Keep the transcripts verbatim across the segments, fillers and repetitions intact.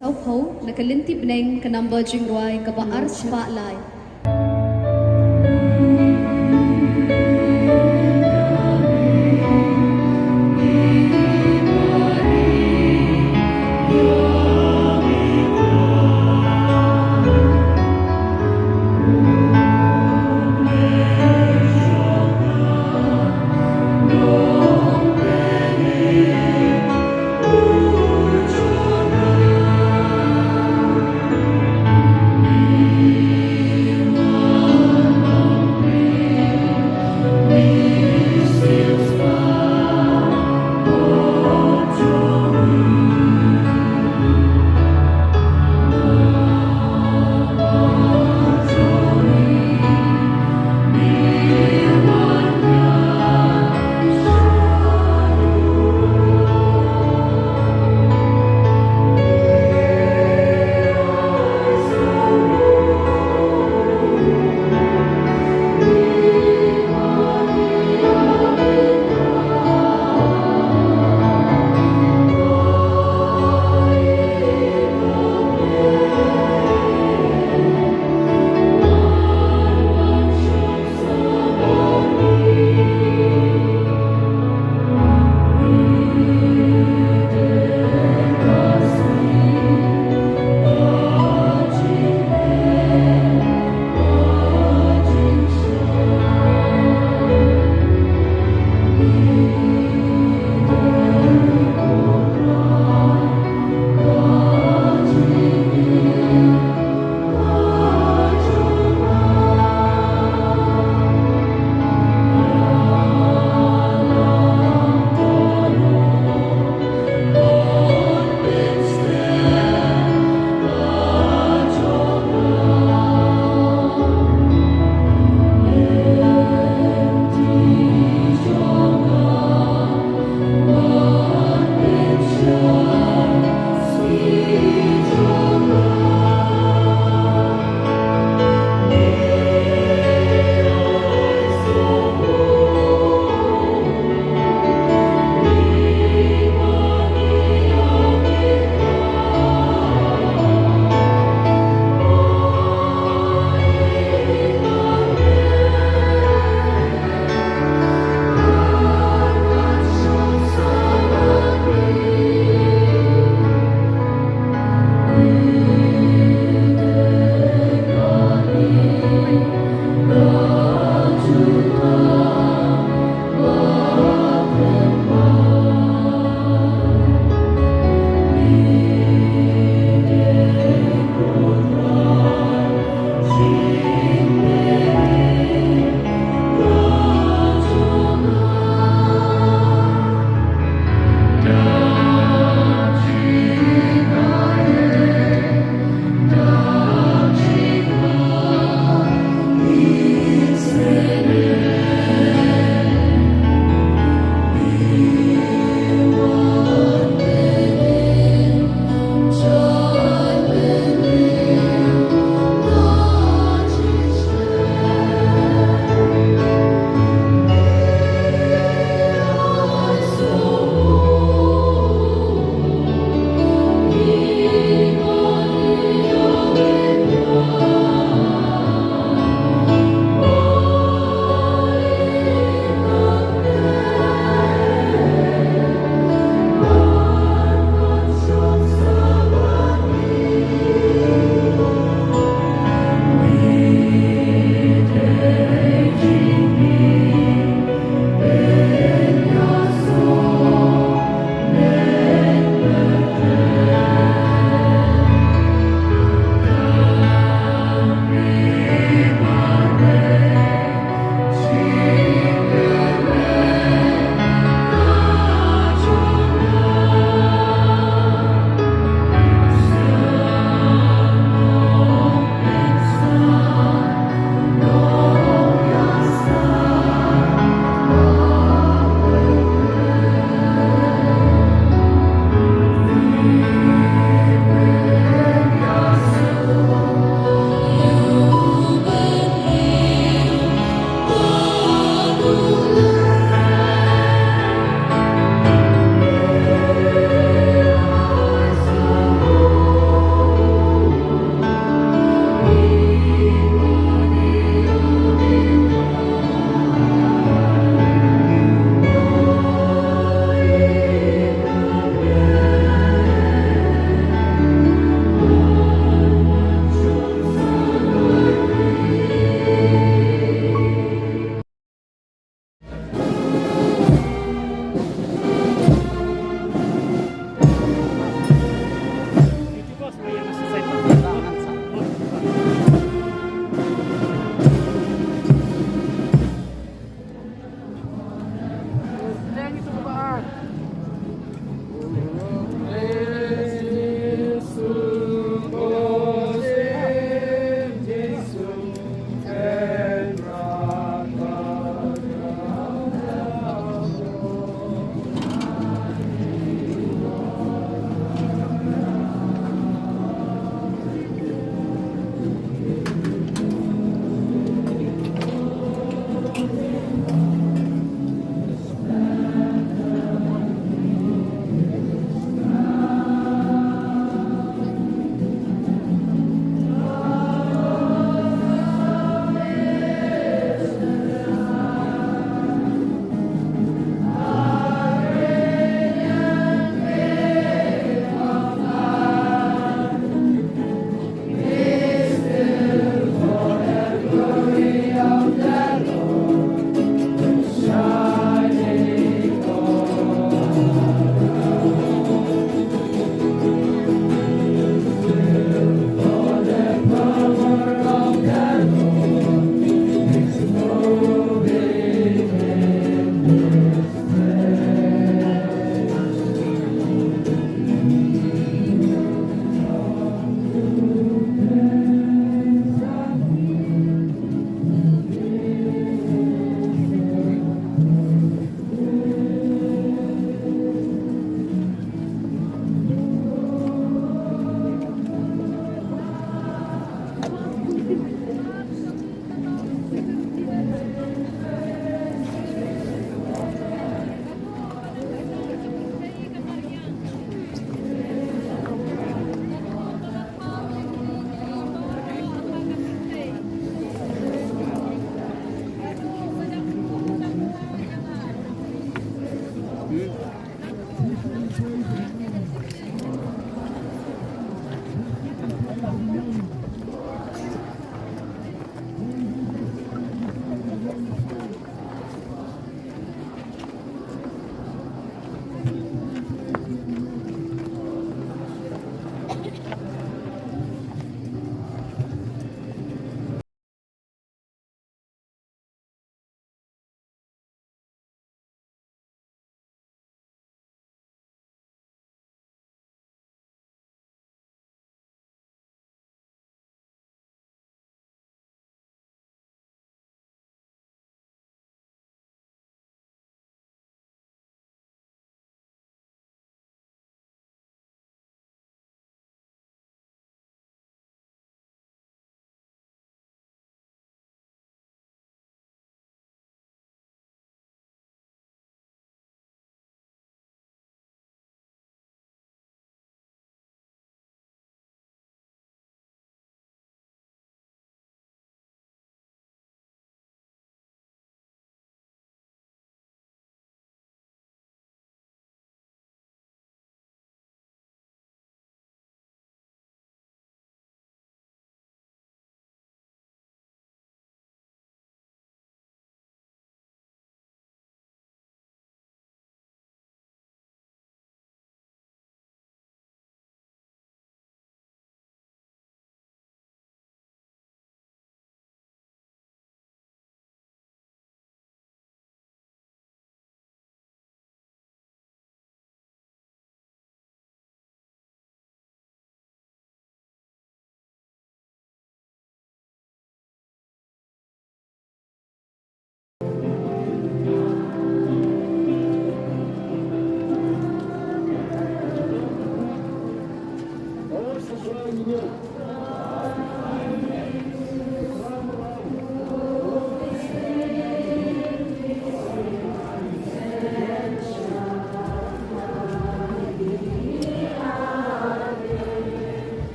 Sawphew na ka lynti bneng, ka number jingrwai kaba ar spah lai.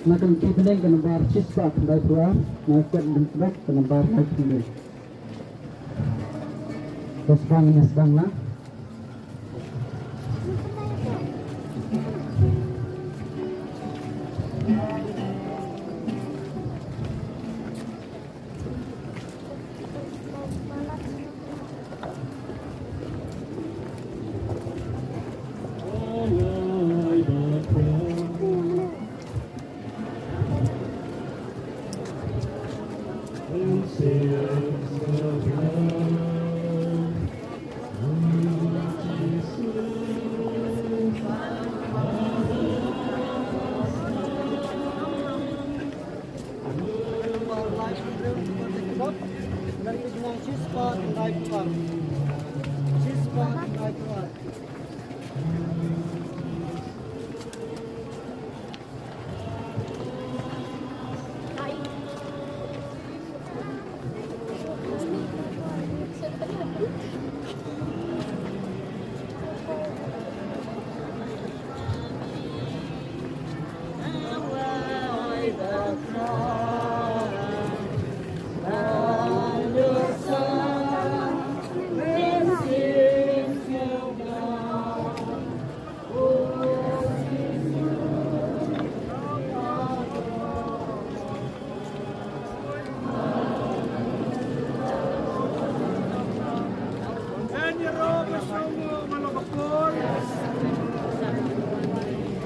Na ka lynti bneng ka nambar shispah khyndai phew ar, na ka kot lyngkdop ka nambar lai phew hynriew. Ka sdang, ka sdang na.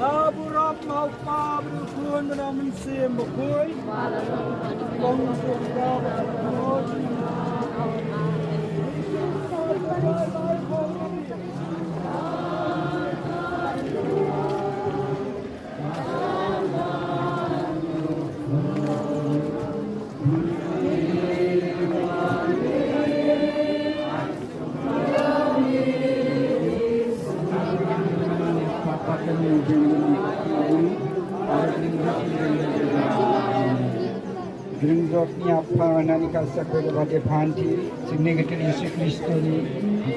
Ka burom ha u Kpa bad u Khun bad u Mynsiem Bakhuid. Long suk ka ba ka burom. Jingdok nia pha na ni ka sakwe ba de phan ti sini ka tini Yesu Kristo ni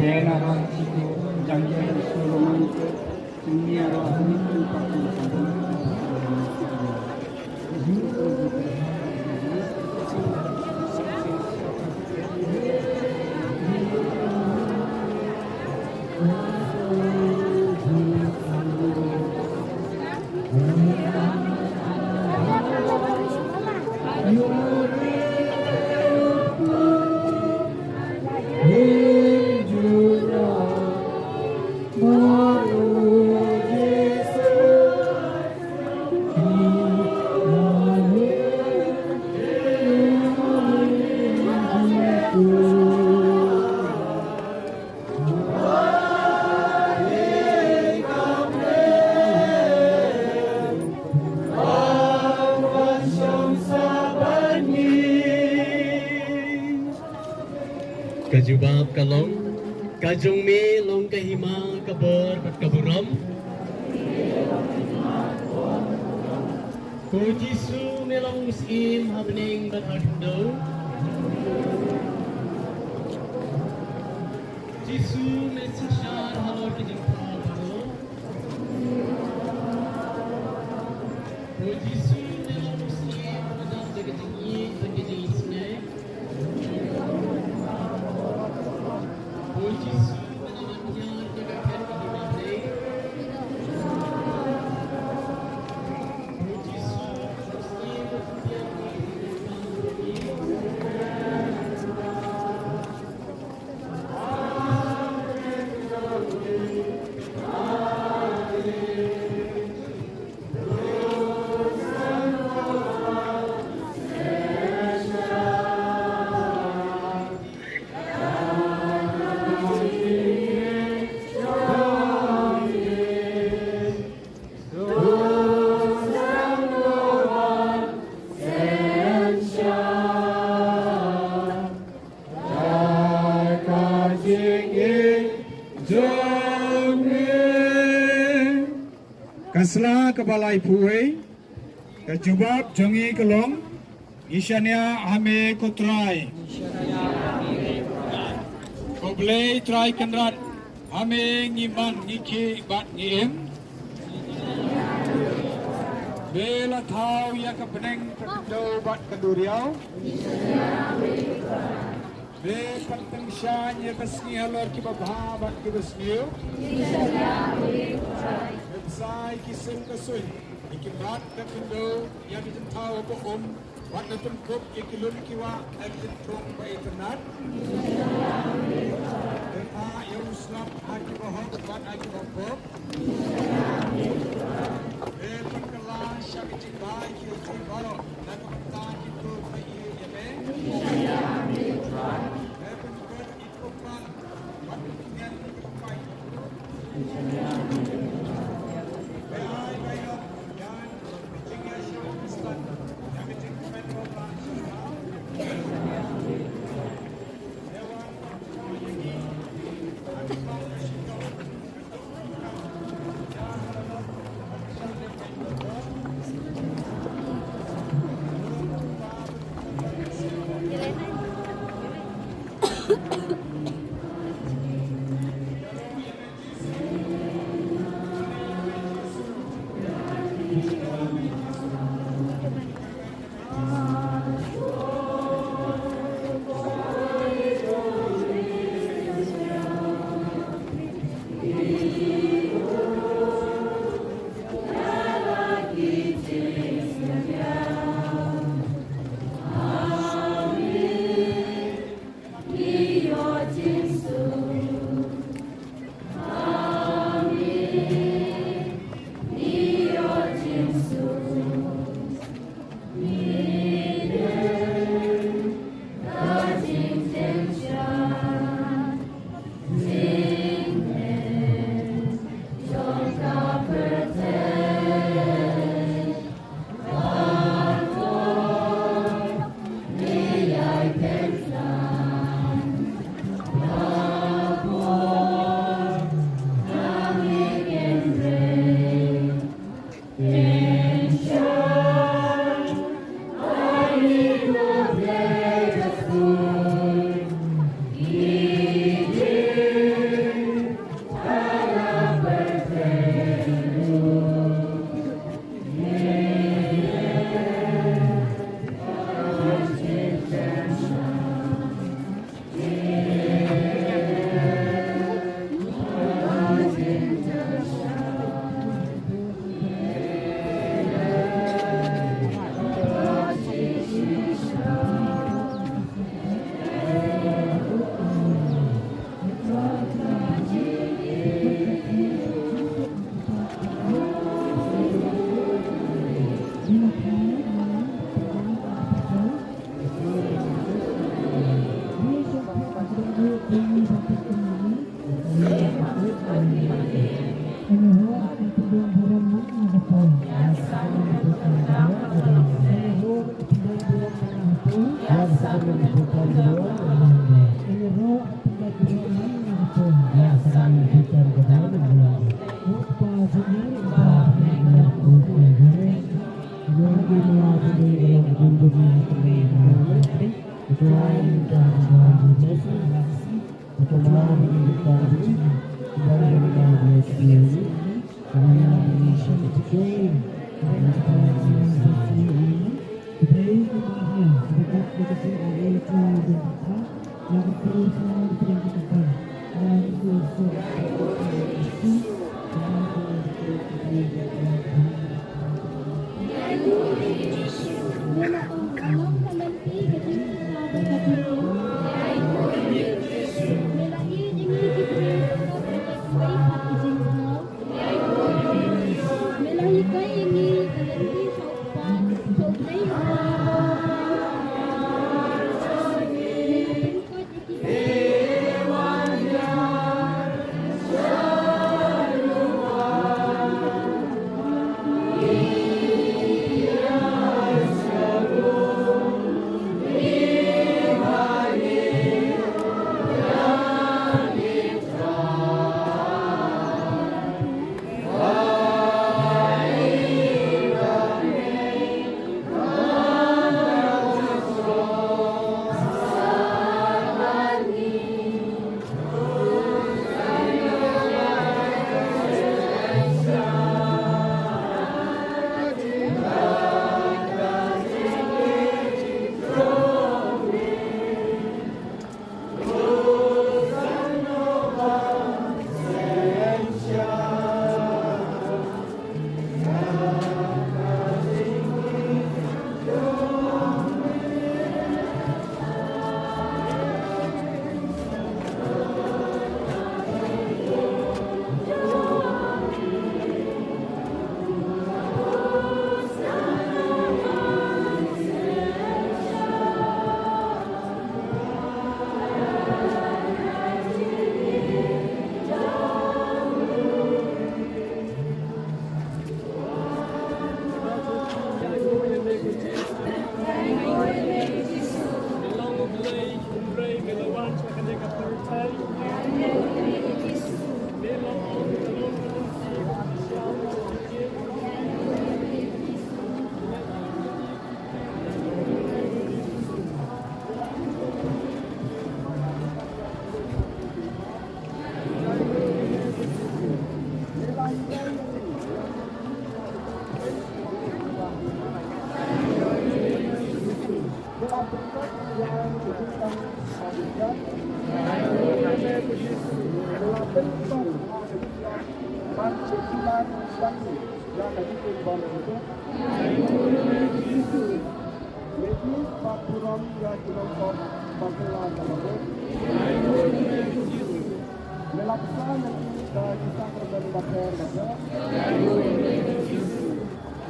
bena ra sini jangja Yesu romani ke sini ara ni tu pa. Ka jubab ka long, ka jong me long ka hima, ka bor bad ka burom. Ko Jisu me long u syiem ha bneng bad ha khyndew. Jisu me synshar halor ki jingpang baroh. Ko Jisu me long u syiem hajan da ka jingïeit bad ka jingisynei. Ko Jisu me long u hiar da ka khet ka hima Blei. Ko Jisu me long u syiem hajan da ka jingpang baroh. Ka sla kaba laiphew wei, ka jubab jong ngi ka long, ngi shaniah ha me ko Trai. Ko Blei Trai Kynrad, ha me ngi man, ngi khih bad ngi im. Me la thaw ïa ka bneng, ka khyndew bad ka duriaw. Me pyntyngshaiñ ïa ka sngi halor kiba bha bad kiba sniew. Me bsa ïa ki sim ka suiñ, ïa ki mat ka khyndew, ïa ki jingthaw ba um. Wat la tymkup ïa ki lum ki wah, ha ki jingthung ba itynnad. Me phah ïa u slap ha kiba hok bad ha kiba pop. Me pynkylla sha ki jingbai ki riewthuh baroh na ka bynta ki briew ba ïeit ïa me. Me pynbeit ïa ki kyrpang bad ki tngen ki kyrpang.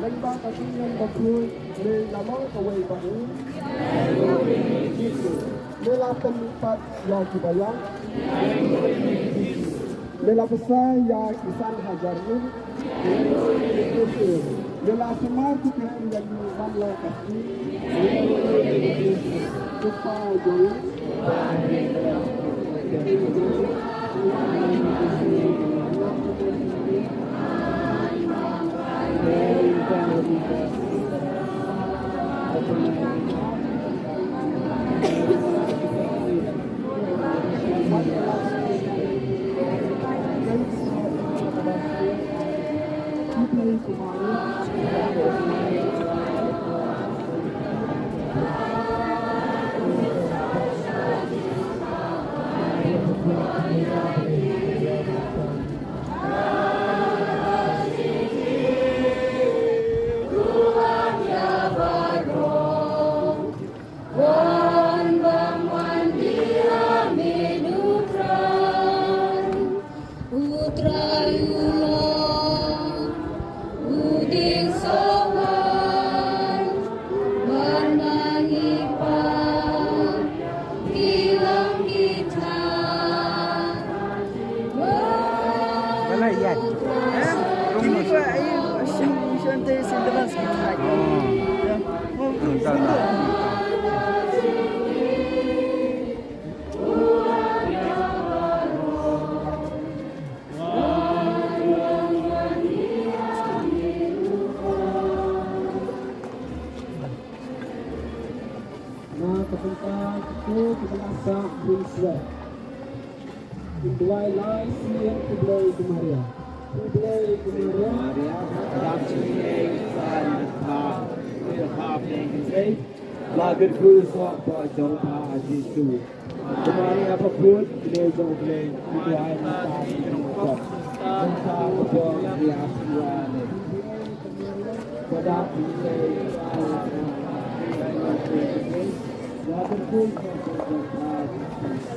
Lyngba ka kynhun bakhuid, lei la long kawei ba u. Lei la pynpat ïa ki balang. Lei la bsa ïa ki san hajar ngut. Lei la sumar ki kynhun ïa ki man la ka. Wan bam wan di ha me du trai. U trai u long u ding soh wan. Wan ma ngi pat ki long ki trai. Wan. Wala ïa. Kini ba ayu shan shan te sin depan sikit. Oh. Ya. Oh, hmm, tak, tak. Na ka bynta ka tu ka bynta sa bun swet. Duwai la Blei ku Maria. Blei ku Maria. Maria, dap jingïeit, Trai bad pha, ïa pha bad ïa ki kynthei. La kyrkhu ïa u soh hapoh jong pha Jisu. Ko Maria bakhuid, kynthei jong U Blei, phi duwai ïa ngi kita kiba sngewthuh, mynta bad ha ka por ba ngi hap ban ïap. Ba dap jingïeit, Trai bad pha, ïa kyrkhu ïa u soh hapoh jong pha Jisu.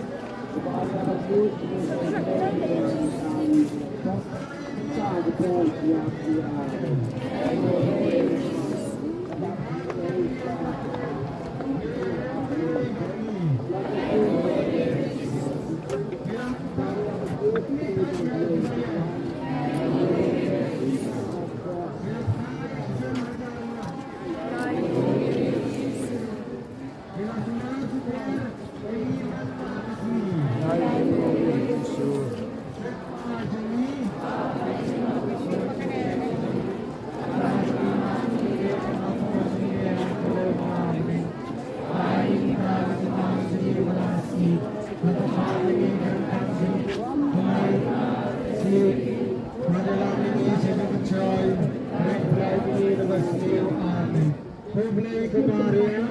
Amen. Ko Blei ko Maria,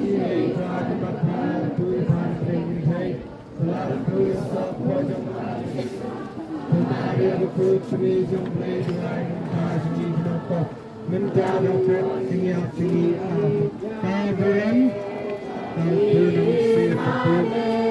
ïa pha bad pha, to ïa pha bad ïa ki kynthei. Ba la kyrkhu ïa u soh hapoh jong pha Jisu. Ko Maria bakhuid, kynthei jong U Blei, duwai ïa ngi kita kiba sngewthuh, mynta bad ha ka por jong ngi hap ban ïap. Amen. Ka burom, ka burom, ka burom, ka burom.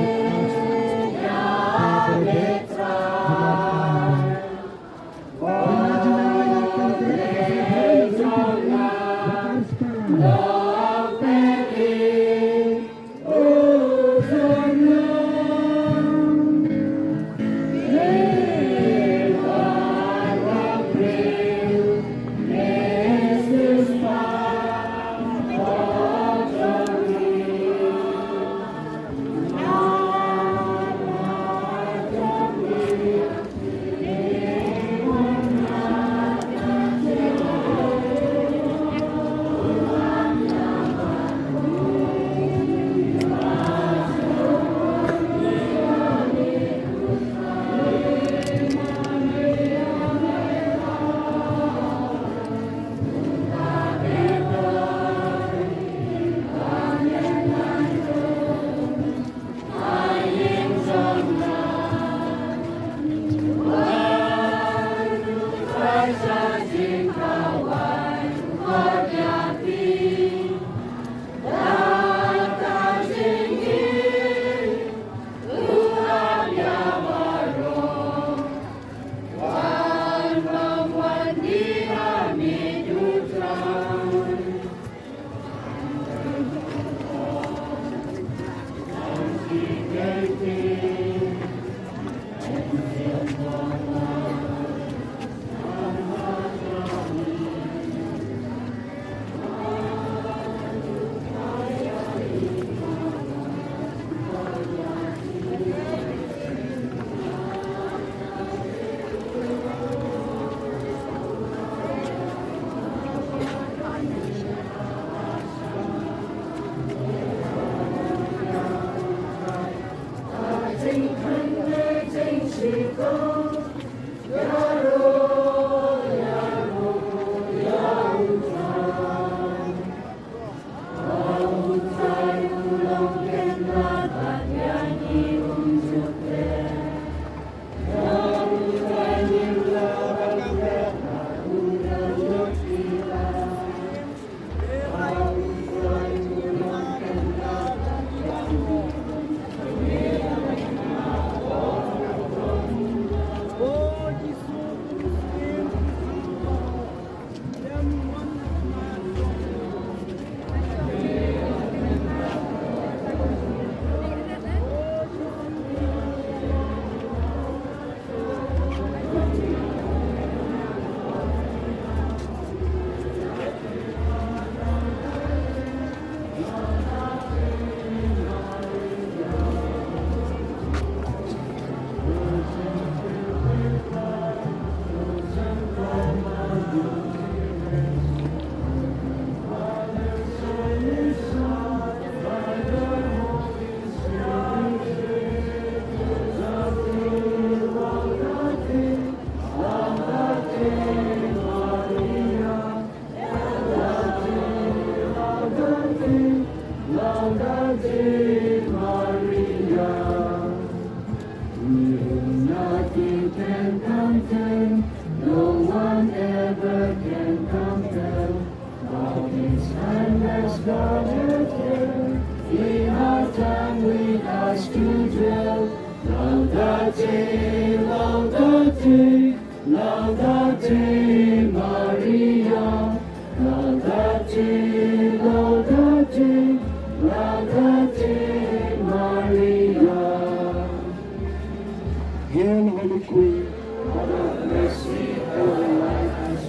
Has gone ahead, we have time with us to dwell. Laudate, laudate, laudate Maria. Laudate, laudate, laudate Maria. Hail, Holy Queen, Mother of Mercy, all life is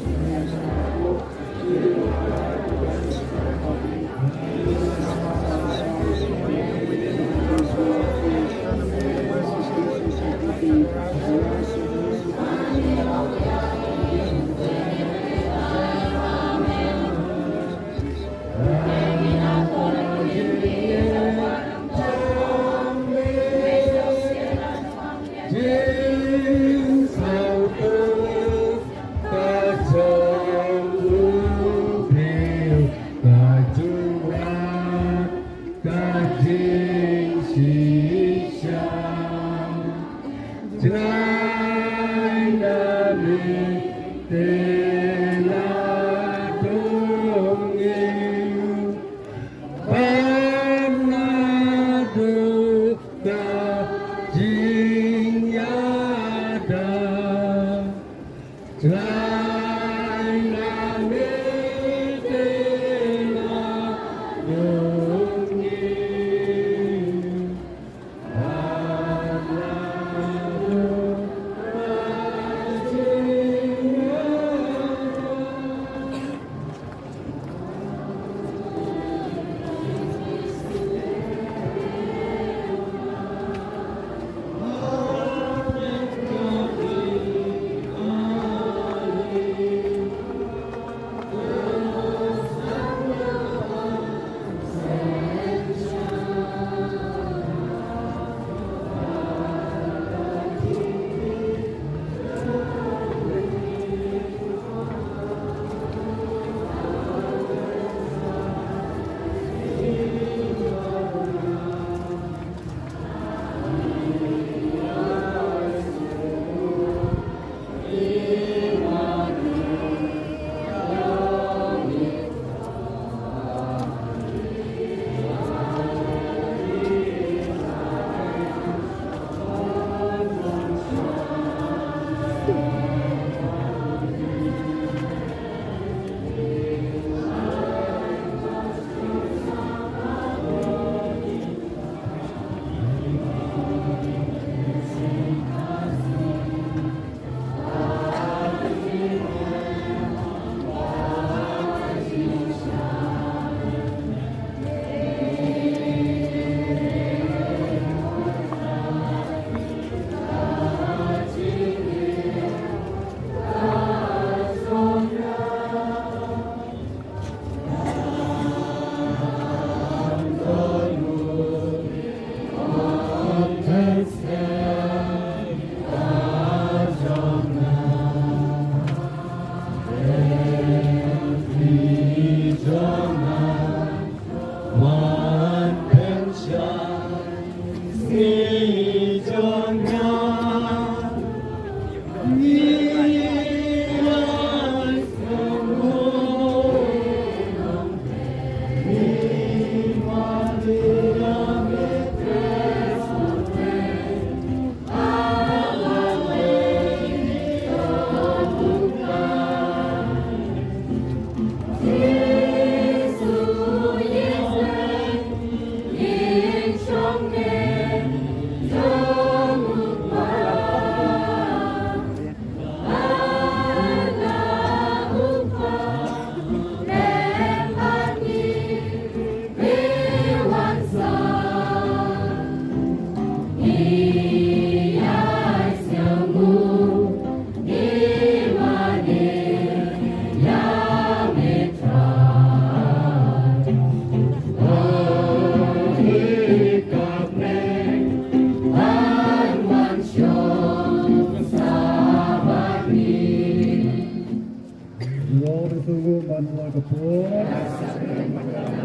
Ïa, ruh sngewbha man la ka por.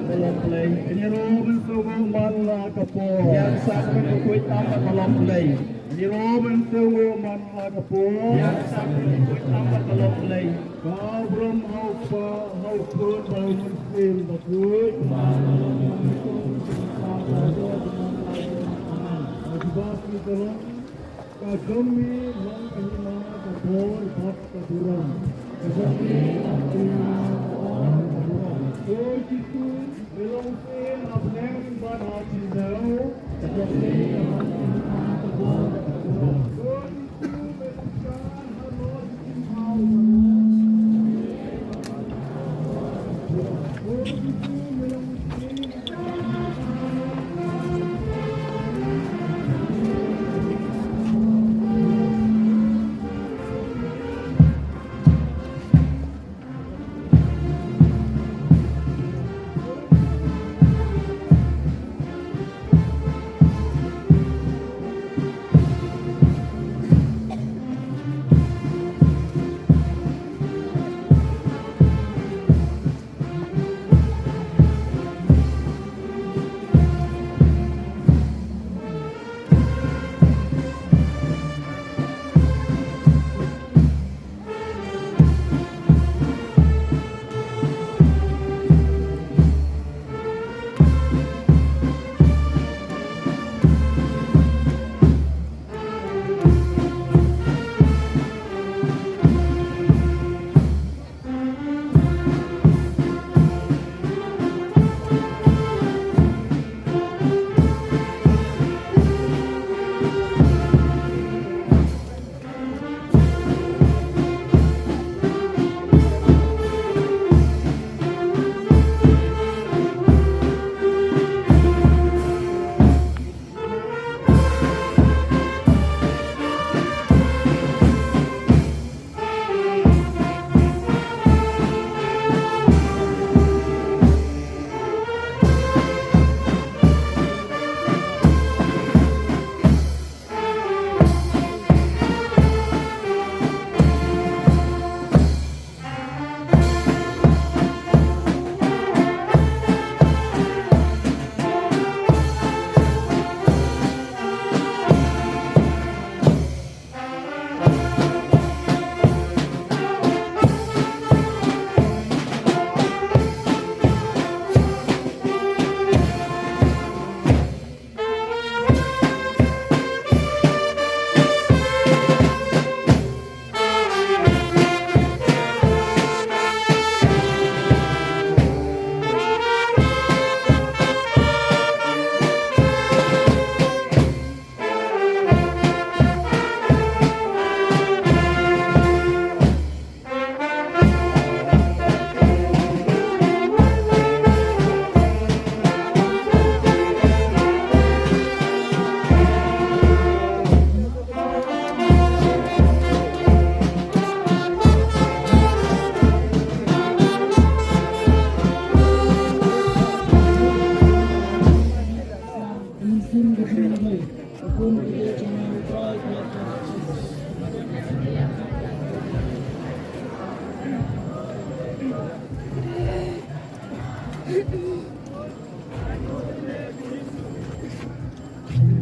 Ka long play. Ïa, ruh sngewbha man la ka por. Ïa, sa ka kut tam ka long play. Ïaroh ban sngewthuh man la ka por. Ïa ka sap ka lok lei. Ka burom ha u Kpa, ha u Khun, ha u Mynsiem Bakhuid. Amen. Ka jong me long ka hima, ka bor bad ka burom. Ka jong me long ka hima, ka bor bad ka burom. O Jisu, me long sien ha bneng bad ha khyndew. Ka jong me long ka hima, ka bor bad ka burom. O Jisu, me long sien ha bneng bad ha khyndew.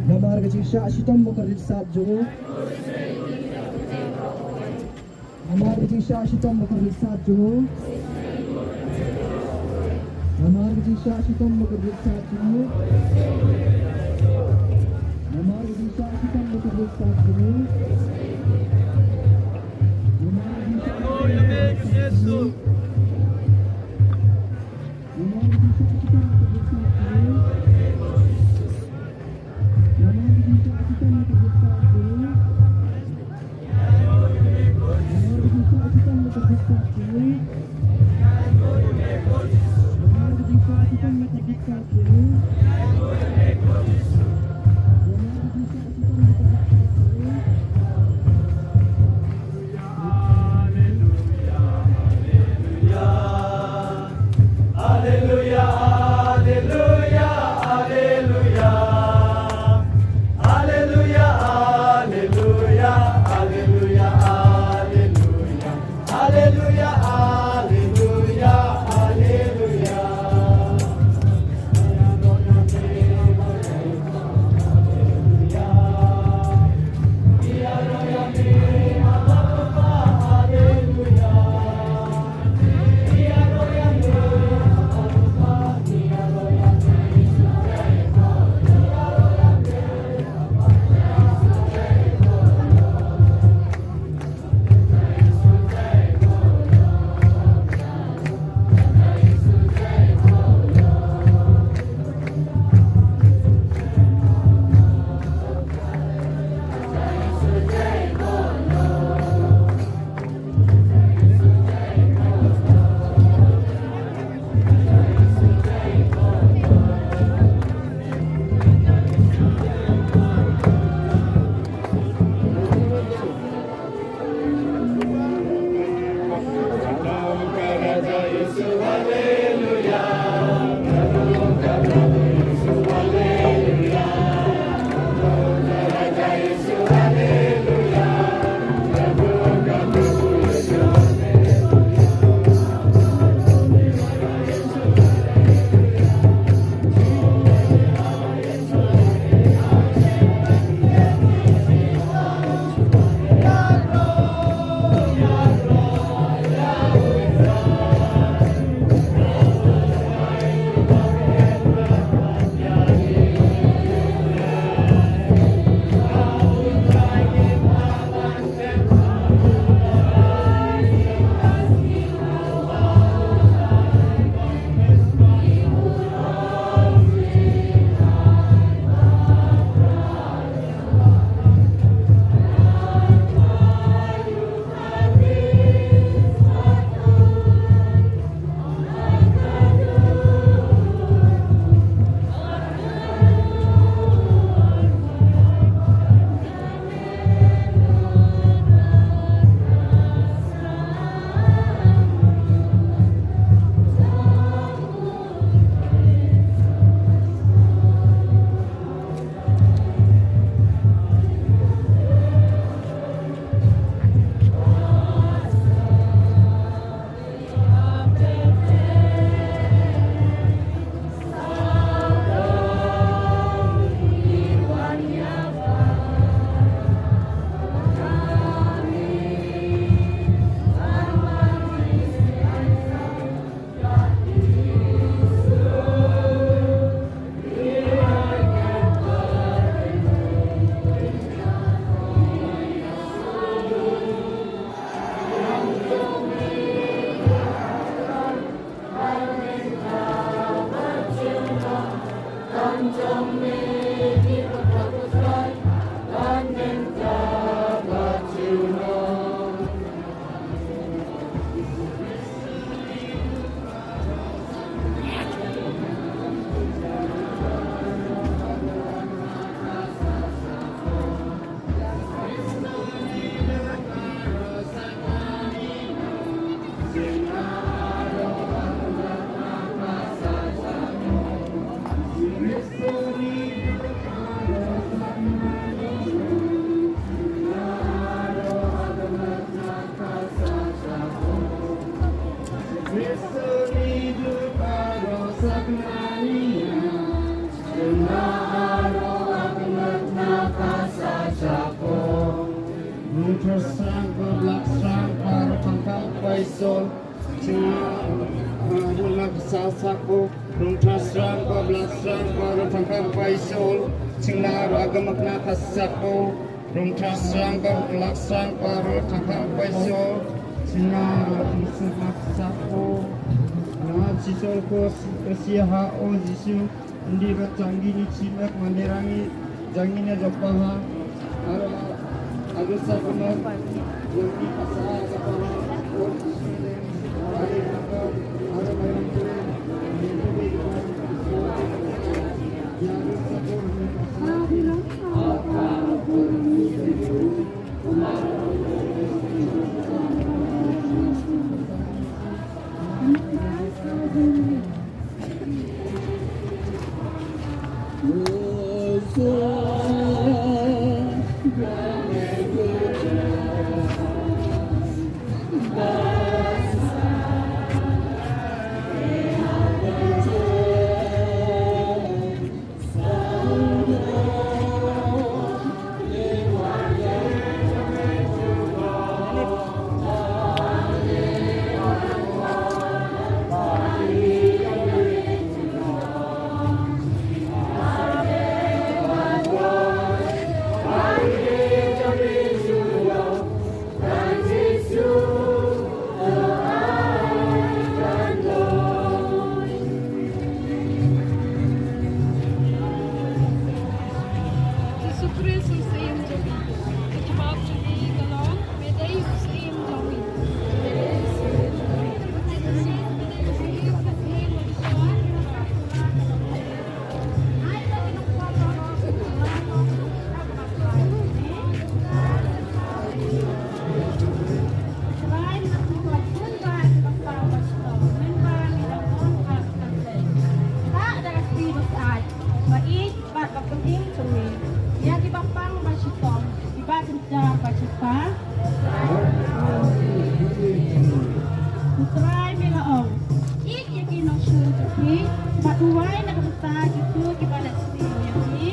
Namar ka jingshah shitom ba kordit sat jong u. Namar ka jingshah shitom ba kordit sat jong u. Namar ka jingshah shitom ba kordit sat jong u. Namar ka jingshah shitom ba kordit sat jong u. Namar ka jingshah shitom ba kordit sat jong u. Alleluia, alleluia, alleluia. Alleluia, alleluia, alleluia, alleluia. Alleluia, alleluia, alleluia. Isol, chingna, ah, ruh na ka sa sa ko, rung tra srang ko, bla srang ko, rung thang thang pa isol, chingna ruh agam ak na ka sa ko, rung tra srang ko, bla srang ko, rung thang thang pa isol, chingna ruh na ka sa ko, na chisol ko, si, si ha o Jisu, Indi ba janggi ni chimek manderangi janggi ni jopaha. Aro aro sa kuma janggi pasa jopaha. Aro aro aro aro Jisu Khrist u Syiem jong ngi. Ka jubab jong ngi ka long, me dei u Syiem jong ngi. Bad ba pynïeng jong me ïa ki bapang ba shitom, ki ba kynja ba shipa. U Trai me la ong, ïeit ïa ki nongshun jong phi, bad uwei na ka bynta kito ki ba leh sniew ïa phi.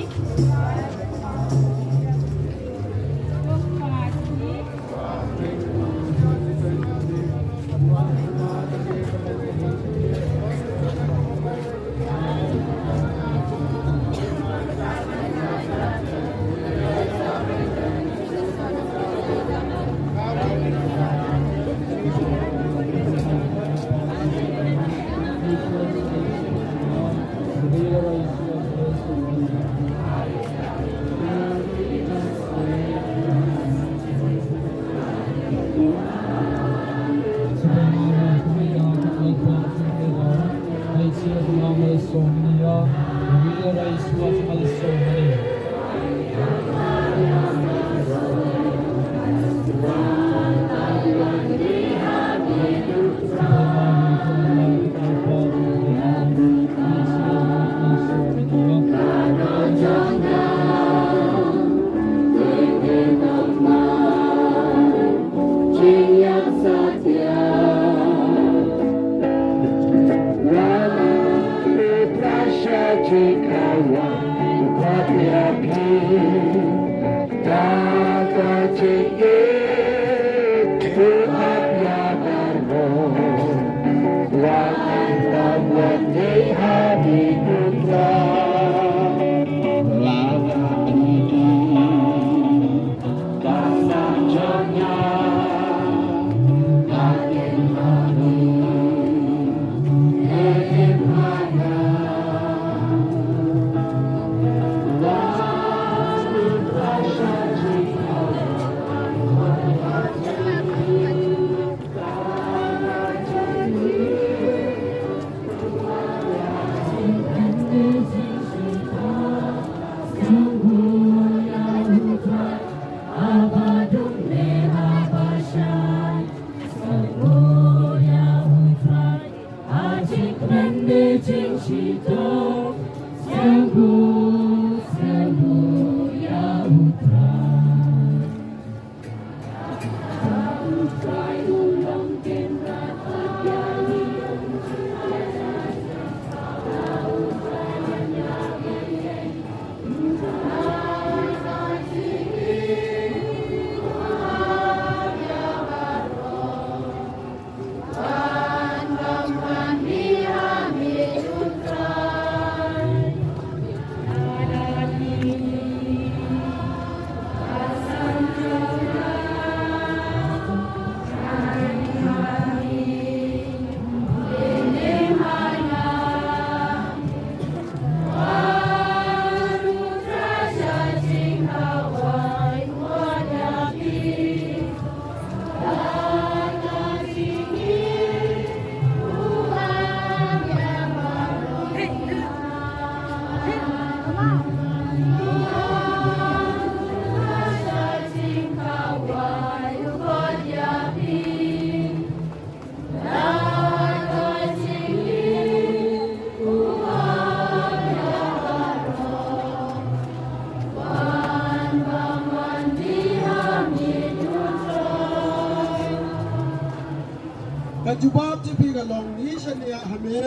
Ka jubab jong phi ka long, ngi shaniah ha me.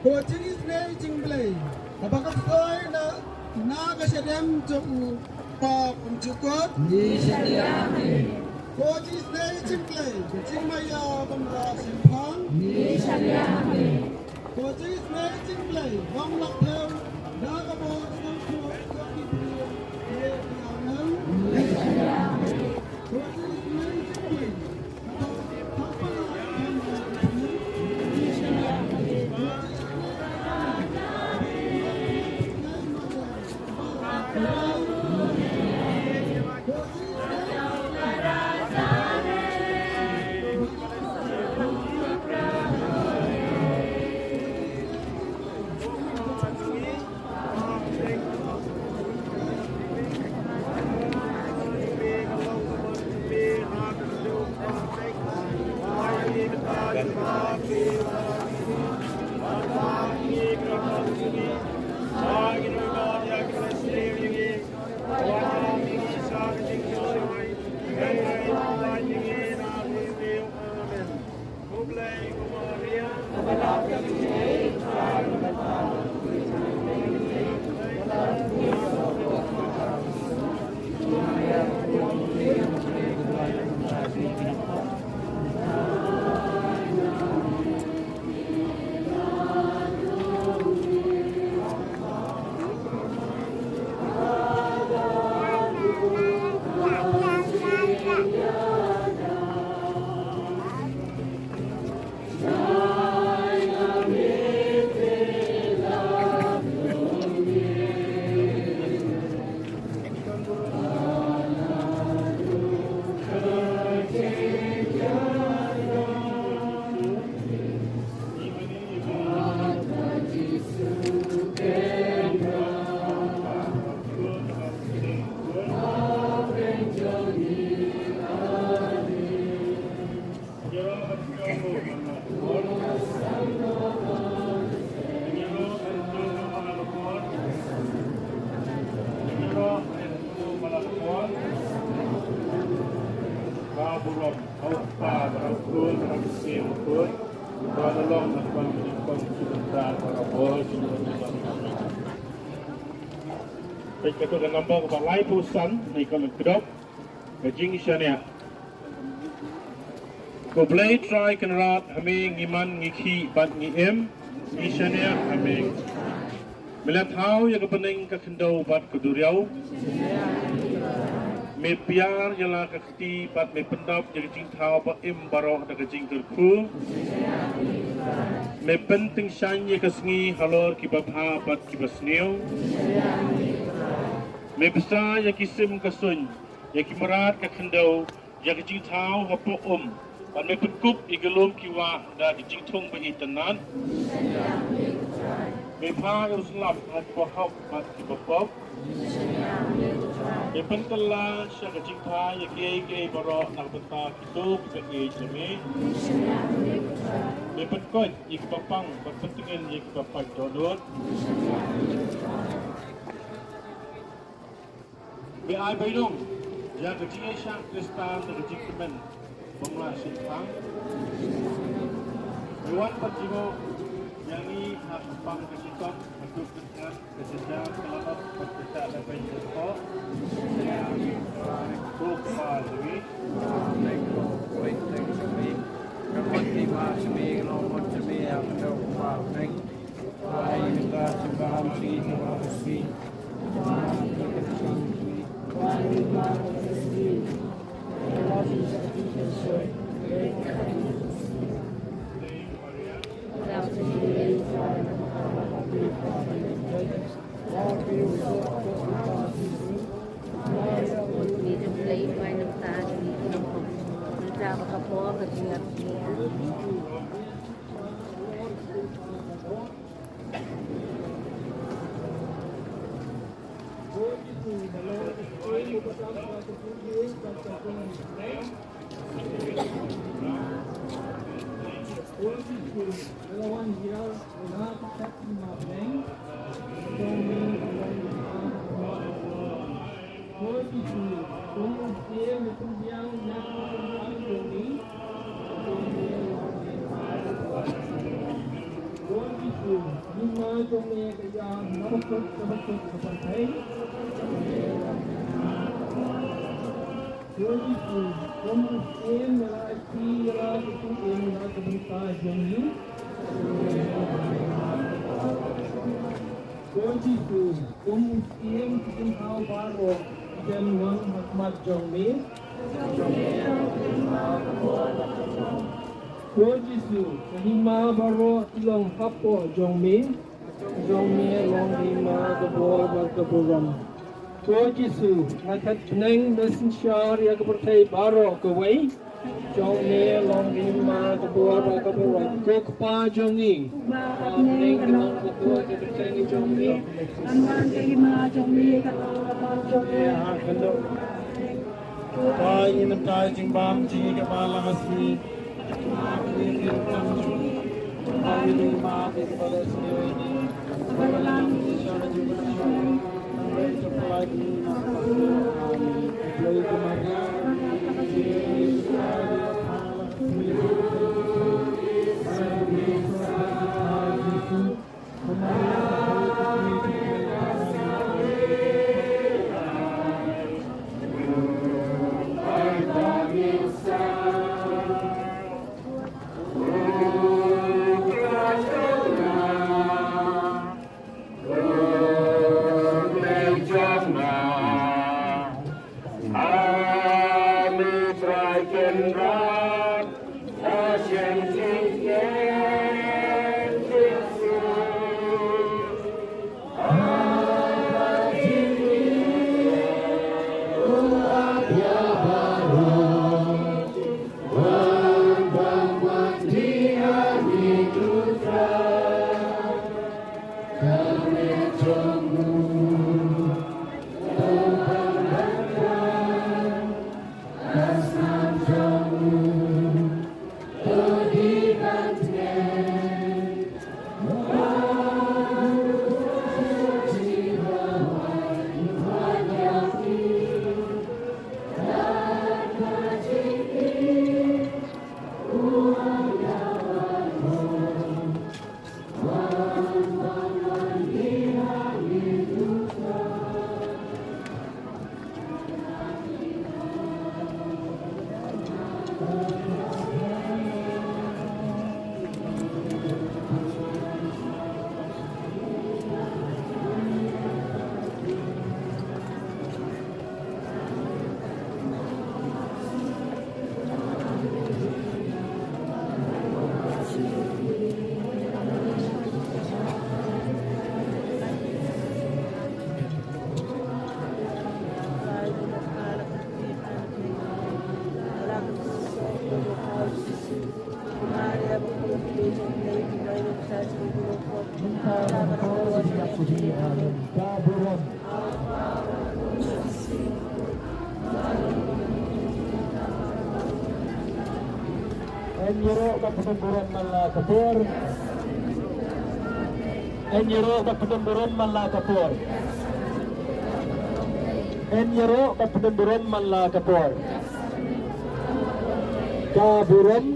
Ko jingisynei jong U Blei, kaba ka poi na, na ka shadem jong u kpa kumjuh kot. Ko jingisynei jong U Blei, ka jingmaïa bym lah shemphang. Ko jingisynei jong U Blei, bym lah thew da ka bor sngewthuh jong ki briew. Amen. Peit katto ka number kaba laiphew san, ngi khlem kdok. Ka jingshaniah. Ko Blei Trai Kynrad, ha me ngi man, ngi khih bad ngi im, ngi shaniah ha me. Me la thaw ïa ka bneng, ka khyndew bad ka duriaw. Me piar ïa la ka kti bad me pyndap ïa ka jingthaw ba im baroh da ka jingkyrkhu. Me pyntyngshaiñ ïa ka sngi halor kiba bha bad kiba sniew. Me bsa ïa ki sim ka suiñ, ïa ki mrad ka khyndew, ïa ka jingthaw hapoh um, bad me pynkup ïa ki lum ki wah da ka jingthung ba itynnad. Me phah ïa u slap ha kiba hok bad kiba pop. Me pynkylla sha ka jingphah ïa kiei kiei baroh na ka bynta kito kiba ïeit ïa me. Me pynkoit ïa kiba pang bad pyntngen ïa kiba pait dohnud. Me ai bainong ïa ka jingïaishah Khristan da ka jingkmen bym lah shemphang. Me wan pat jngoh ïa ngi ha ka pang ka shitom, ka duk ka jngat, ka jynjar, ka lanot bad ka shah lehbeiñ ka jpoh. Ko Kpa jong ngi, ka mon ki ma jong me, ka long mon jong me ha ka khyndew ka bneng. Jong me ka ïa na bakut na bakut ka pyrthei. Ko Jisu, kum u syiem me la ïaid ïa la ka jingim na ka bynta jong ngi. Ko Jisu, kum u syiem ki jingthaw baroh ki dang wan ha khmat jong me. Ko Jisu, ka hima baroh ki long hapoh jong me. Jong me long ka hima, ka bor bad ka burom. Ko Jisu, nga khet bneng me synshar ïa ka pyrthei baroh kawei. Jong me long ka hima, ka bor bad ka burom. Ko Kpa jong ngi, ha bneng ka long ka bor ka kyrteng jong me. Kan wan ka hima jong me, kan long ka mon jong me. Ba ïa mynta jingbam jong ngi kaba la ka sngi. Yn ïaroh ban pyndonkam burom man la ka por. Yn ïaroh ban pyndonkam burom man la ka por. Yn ïaroh ban pyndonkam burom man la ka por. Ka burom.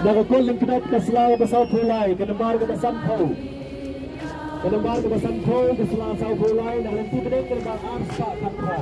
Na ka Kot Lyngkdop ka sla kaba sawphew lai, ka nambar kaba sanphew. Ka nambar kaba sanphew, ka sla sawphew lai, na ka lynti bneng ka nambar arspah khatphra.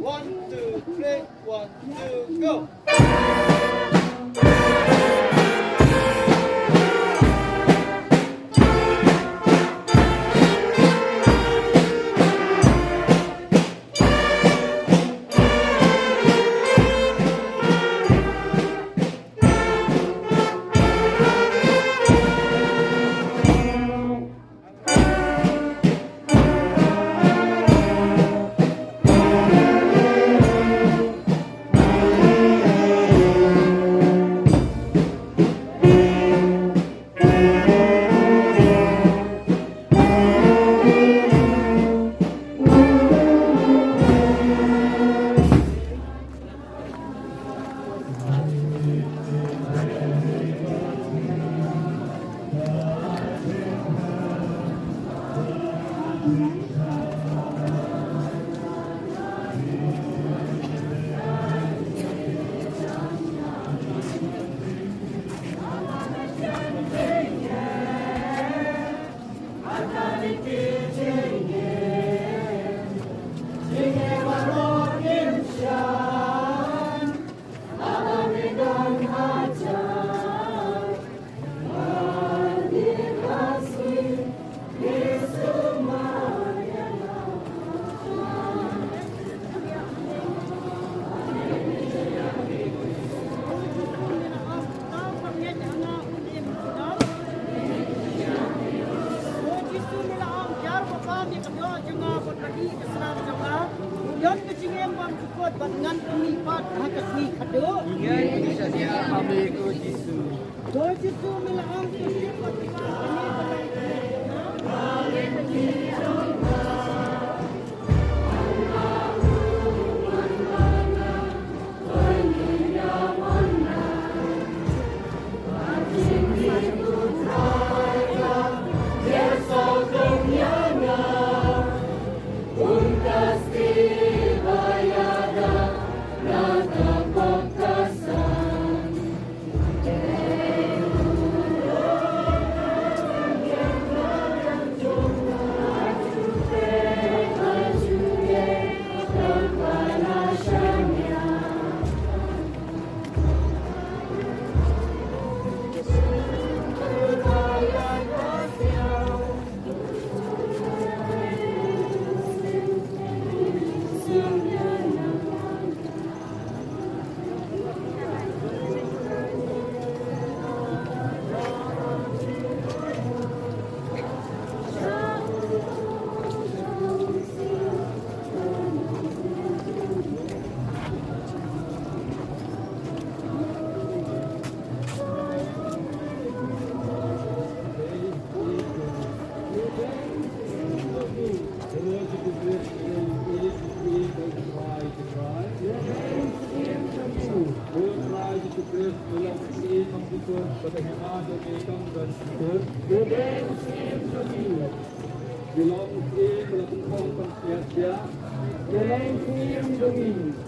One, two, three, one, two, go.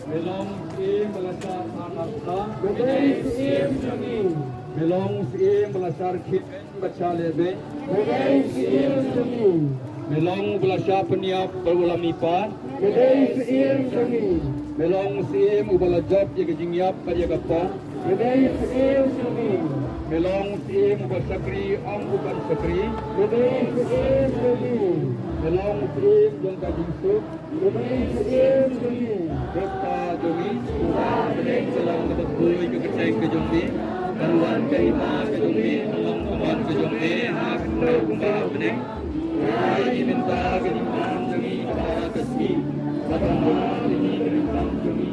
Me long syiem ba la shah than ar than. Me long syiem ba la shah khit bad shah lehbeiñ. Me long ba la shah pynïap bad u lam i par. Me long syiem uba la jop ïa ka jingïap bad ïa ka pang. Me long syiem uba shakri ym uban shakri. Me long syiem jong ka jingsuk. Kpa jong ngi, ba ha bneng, ka long kaba khuid ka kyrteng ka jong me, ban wan ka hima ka jong me, ban long ka mon ka jong me ha ka khyndew kumba ha bneng. Ai ïa ngi mynta ka jingbam jong ngi kaba ha ka sngi, bad ïa ngi ka jingkam jong ngi.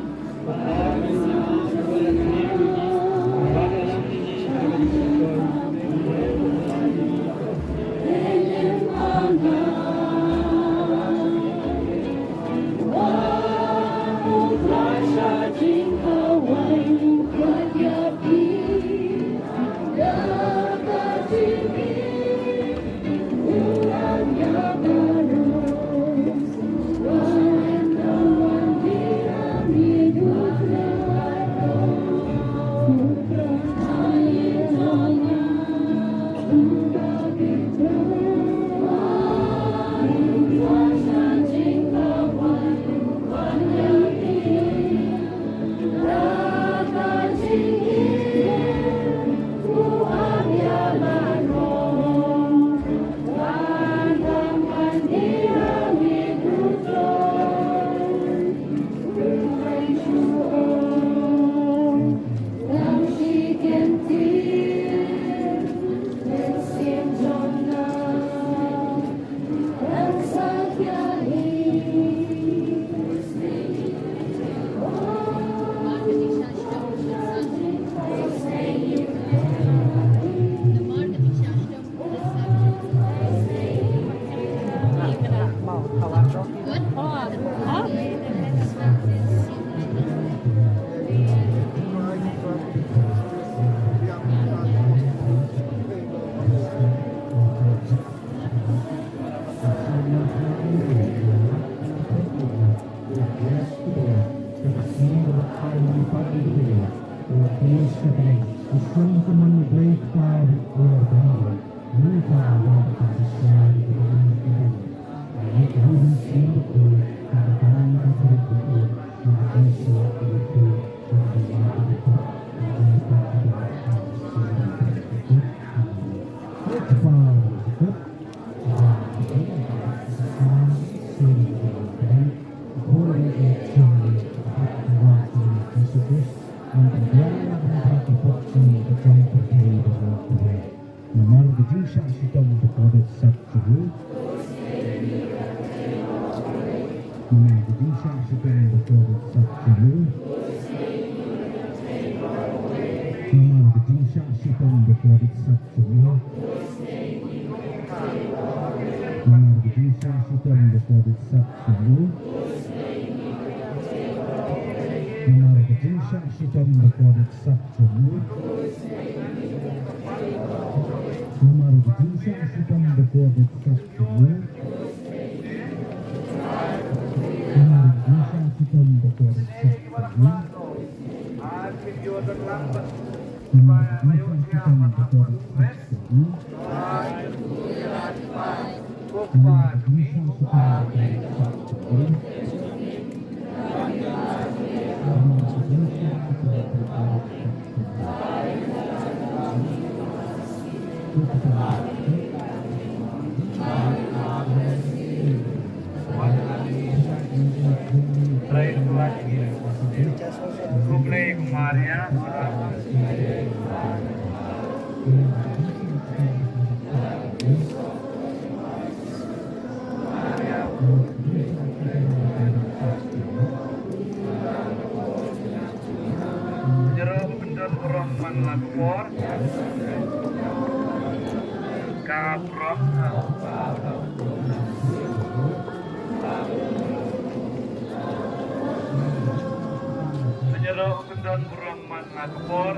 Namar ka jingshah shitom bakordit sat jong u. Namar ka jingshah shitom bakordit sat jong u. Namar ka jingshah shitom bakordit sat jong u. Namar ka jingshah shitom bakordit sat jong u. Namar ka jingshah shitom bakordit sat jong u. Namar ka jingshah shitom bakordit sat jong u. Namar ka jingshah shitom bakordit sat jong u. Namar ka jingshah shitom bakordit sat jong u. Pynïaroh pyndonkam man la ka por. Ka por. Pynïaroh pyndonkam man la ka por.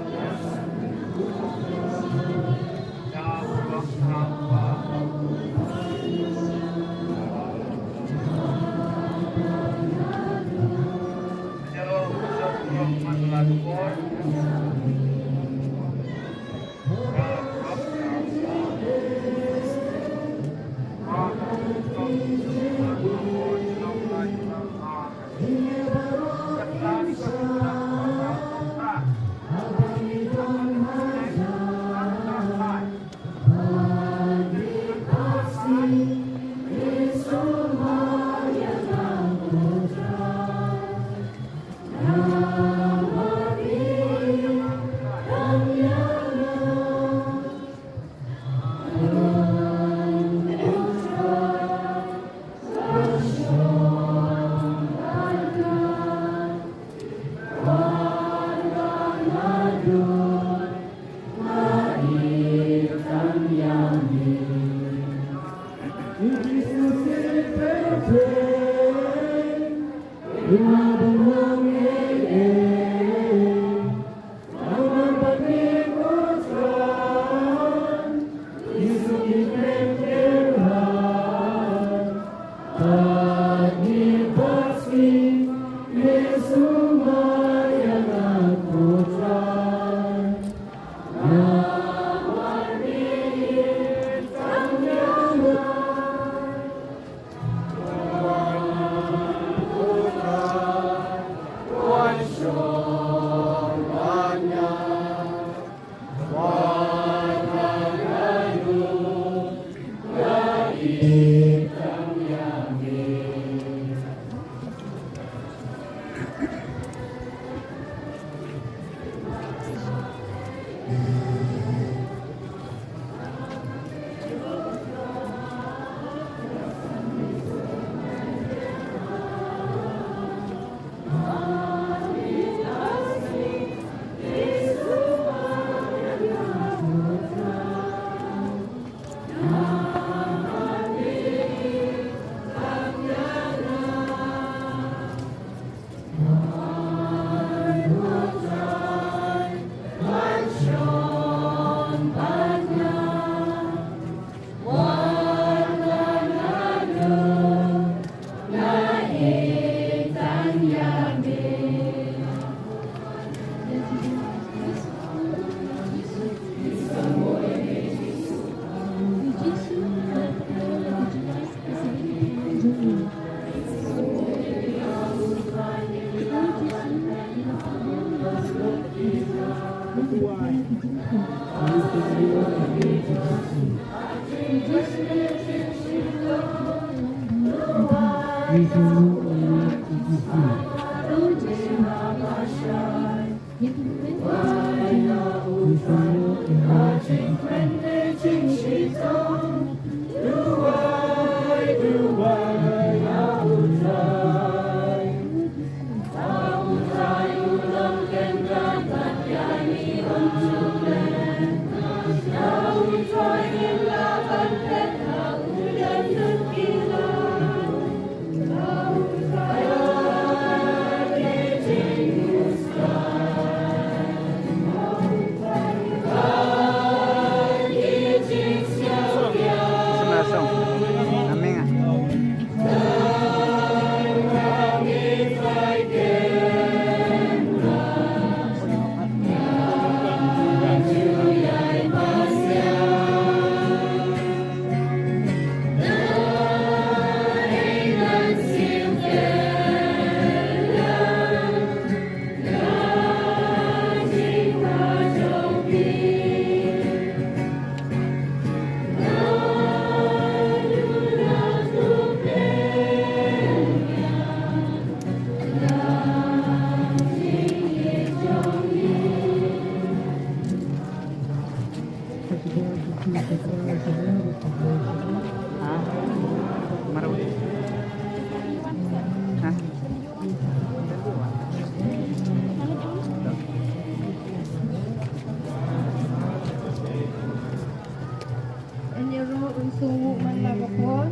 Yn ïaroh ban sngewnguh man la ka por.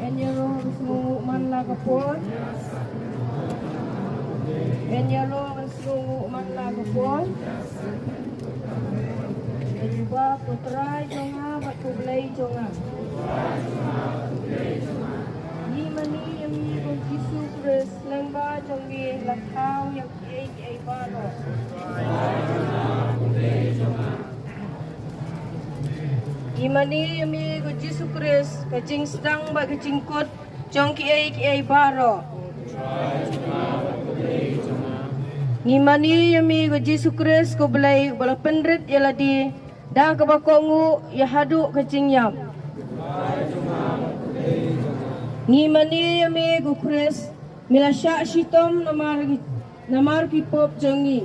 Yn ïaroh ban sngewnguh man la ka por. Yn ïaroh ban sngewnguh man la ka por. Ïa u Kpa, ko Trai jong nga bad ko Blei jong nga. Ngi mane ïa me ko Jisu Khrist, lyngba jong me la thaw ïa kiei kiei baroh. Ngi mane ïa me ko Jisu Khrist, ka jingsdang bad ka jingkut jong kiei kiei baroh. Ngi mane ïa me ko Jisu Khrist, ko Blei uba la pynrit ïa lade da kaba kohnguh ïa haduh ka jingïap. Ngi mane ïa me ko Khrist, me la shah shitom namar ki, namar ki pop jong ngi.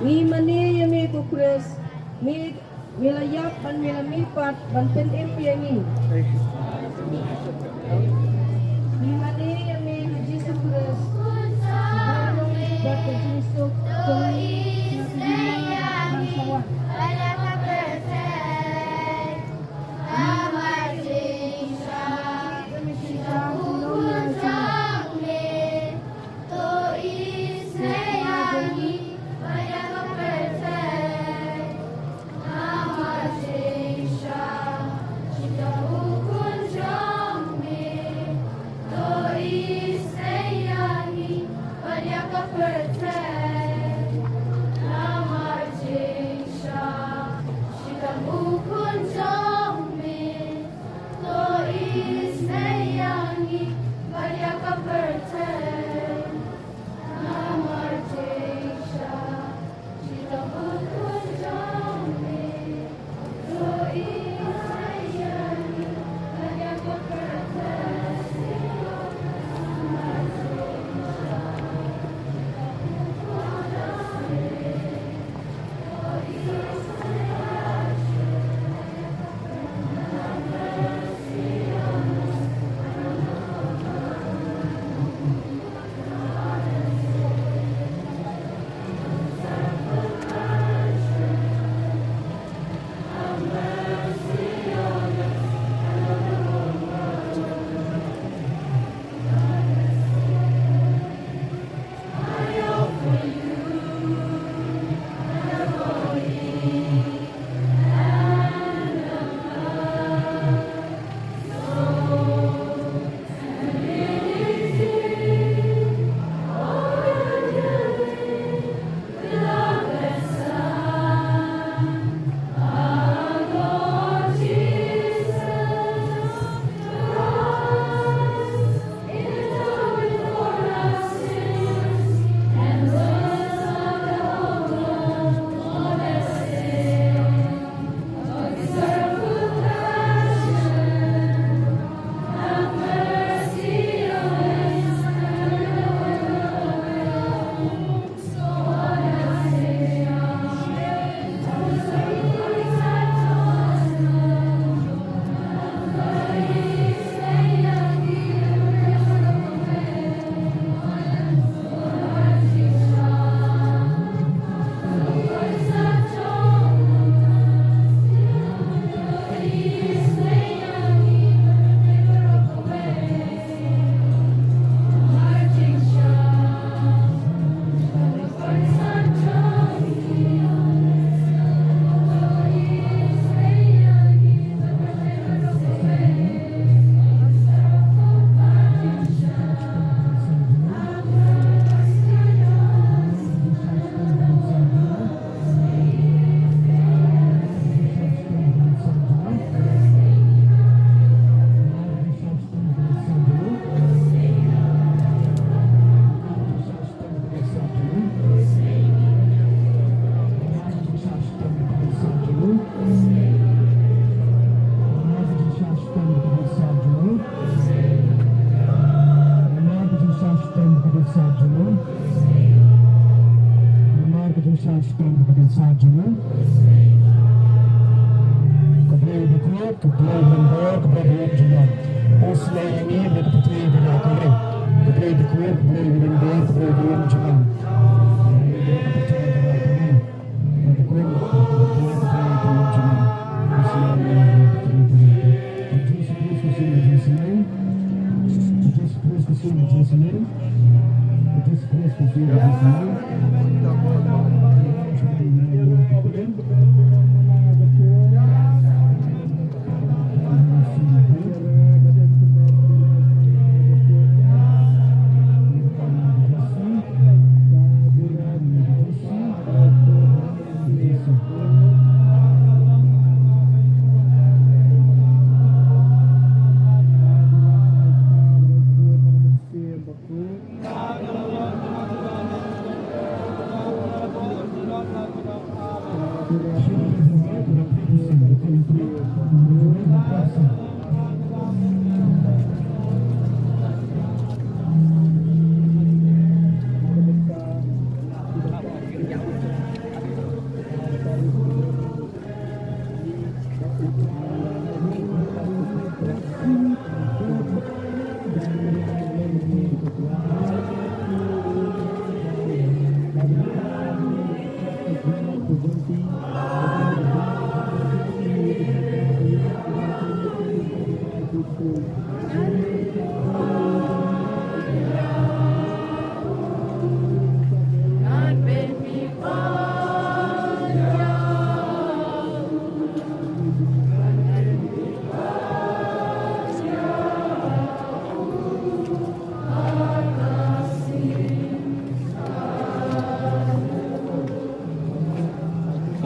Ngi mane ïa me ko Khrist, me, me la ïap bad me la mihpat ban pynim ïa ngi. Ngi mane ïa me ko Jisu Khrist, bad ka jingsuk jong ngi na ka hima ban sa wan.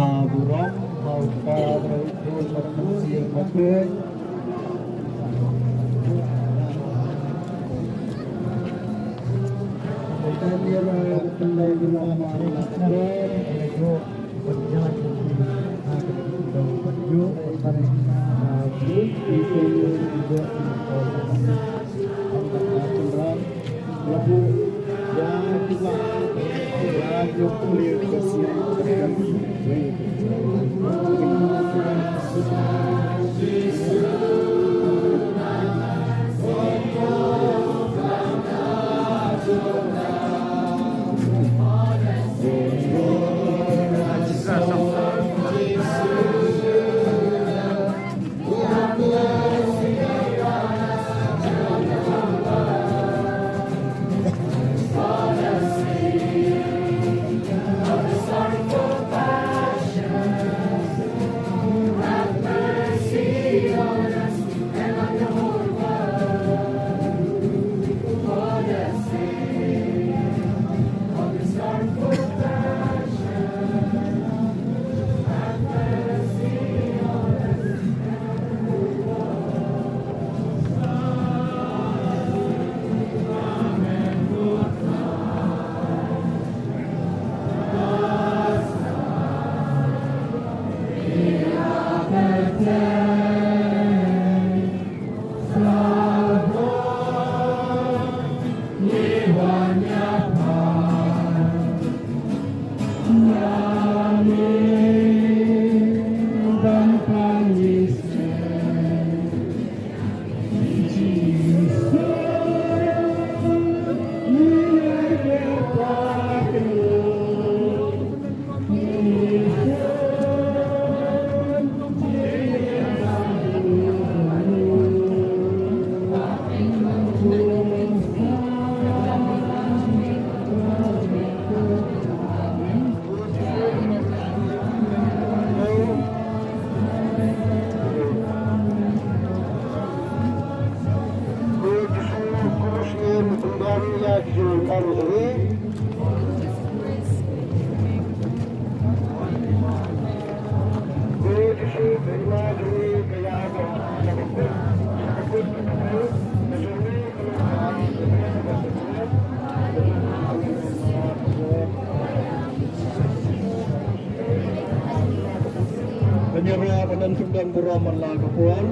Ka burom, ka burom, ka burom, ka burom. Kan ïaroh ba don kyndon burom man la ka por.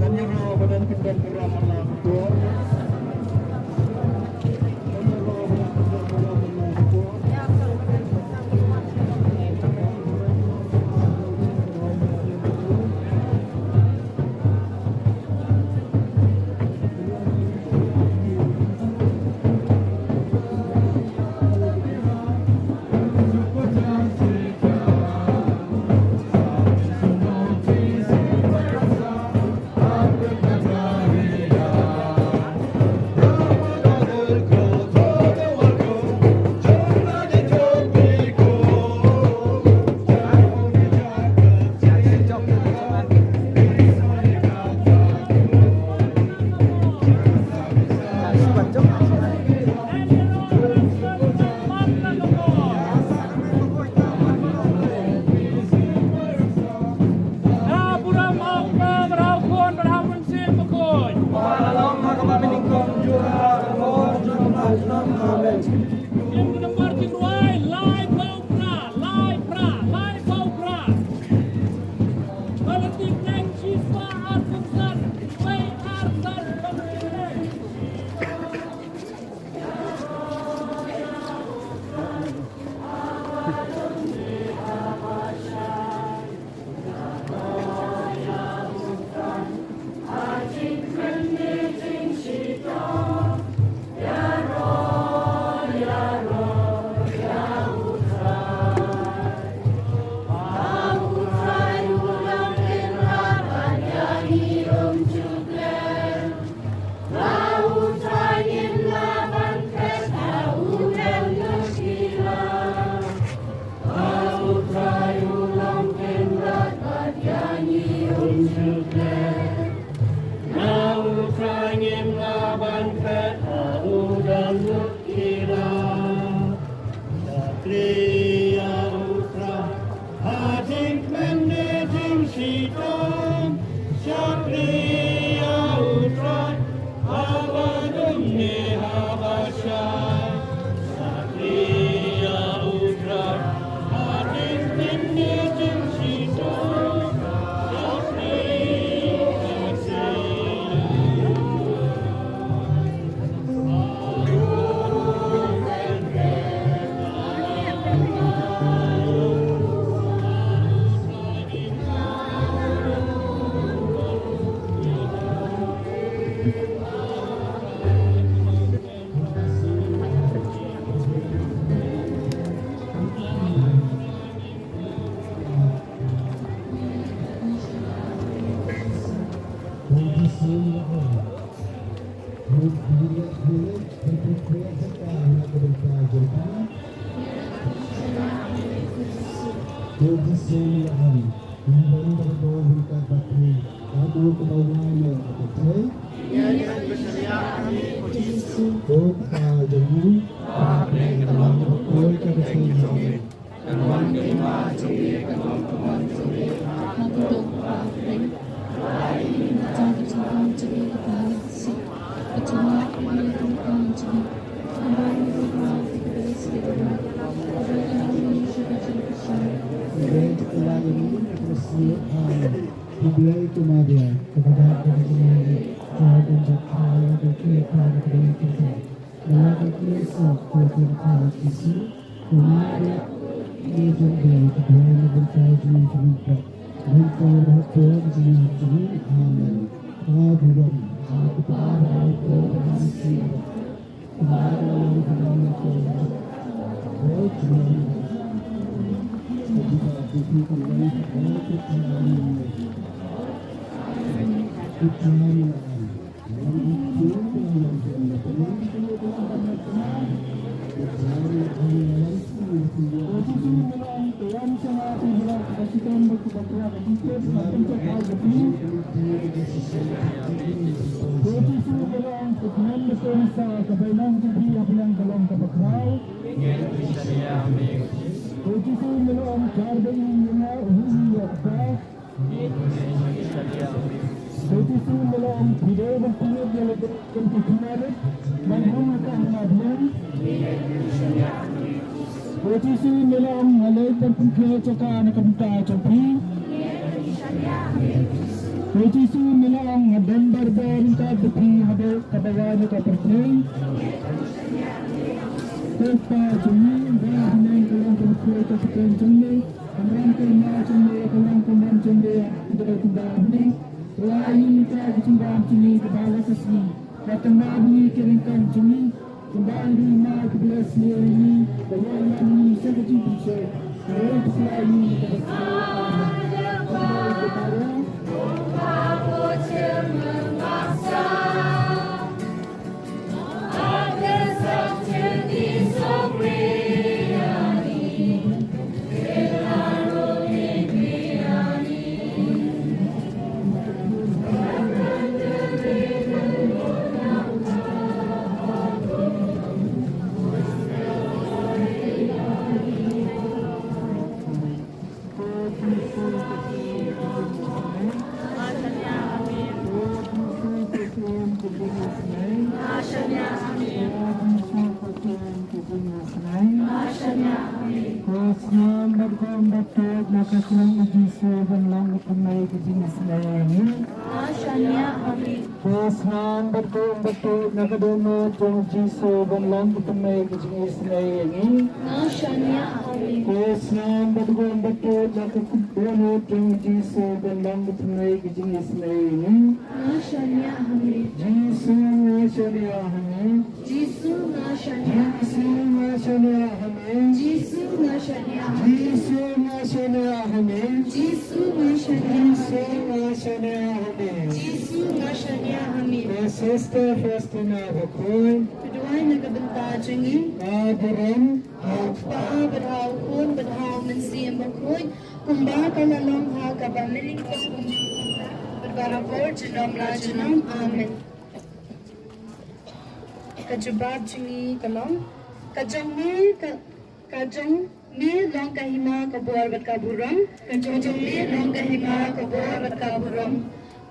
Kan ïaroh ba don kyndon burom man la ka por. Ko Jisu, me la ong nga leit ban pynkiew jaka na ka bynta jong phi. Ko Jisu, me la ong nga don bad ryngkat bad phi haduh kaba wai na ka pyrthei. Ko Kpa jong ngi, ba ha bneng ka long ka pyrthei ka kyrteng jong me. Ka mon ka hima jong me ka long kumba jong me ha kane ka bynta. Ai ïa ngi mynta ka jingbam jong ngi kaba la ka sngi. Bad tang ba ngi ki ryngkat jong ngi. Ko snam bad gum bad khuid na ka kyrteng u Jisu ban long ka thymmei ka jingisynei ïa ngi. Ko snam bad gum bad khuid na ka dohnud jong u Jisu ban long ka thymmei ka jingisynei ïa ngi. Ko snam bad gum bad khuid na ka dohnud jong u Jisu ban long ka thymmei ka jingisynei ïa ngi. Jisu nga shaniah ha me. Jisu nga shaniah ha me. Jisu nga shaniah ha me. Jisu nga shaniah ha me. Jisu nga shaniah ha me. Jisu nga shaniah ha me. Jisu nga shaniah ha me. Ko Sister Faustina Bakhuid. Pynduwai na ka bynta jong ngi. Ka burom. Ha u Kpa bad ha u Khun bad ha u Mynsiem Bakhuid. Kumba ka la long ha kaba mynnyngkong bad barabor junom la junom. Amen. Ka jubab jong ngi ka long, ka jong me ka, ka jong me long ka hima ka bor bad ka burom. Ka jong me long ka hima ka bor bad ka burom.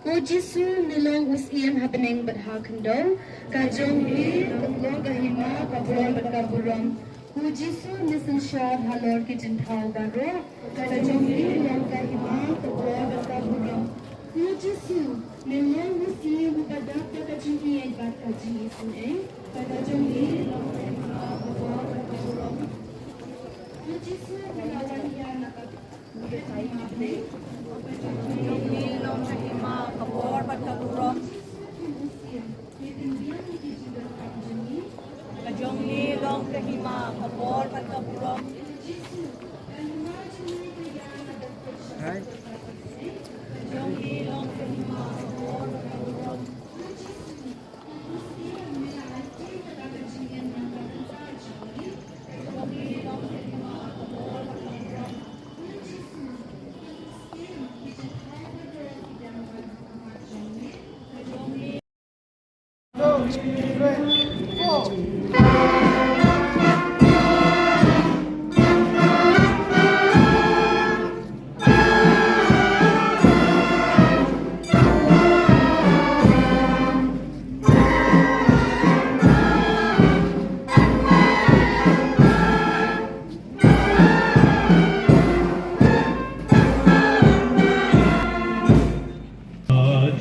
Ko Jisu me long u syiem ha bneng bad ha khyndew. Ka jong me long ka hima ka bor bad ka burom. Ko Jisu me synshar halor ki jingthaw baroh. Ka jong me long ka hima ka bor bad ka burom. Ko Jisu me long u syiem uba dap da ka jingïeit bad ka jingisynei. Ka jong me long ka hima ka bor bad ka burom. Ko Jisu me la wan ïa na ka Ka jong me long ka hima ka bor bad ka burom. Ka jong me long ka hima ka bor bad ka burom. Ka jong me long ka hima ka bor bad ka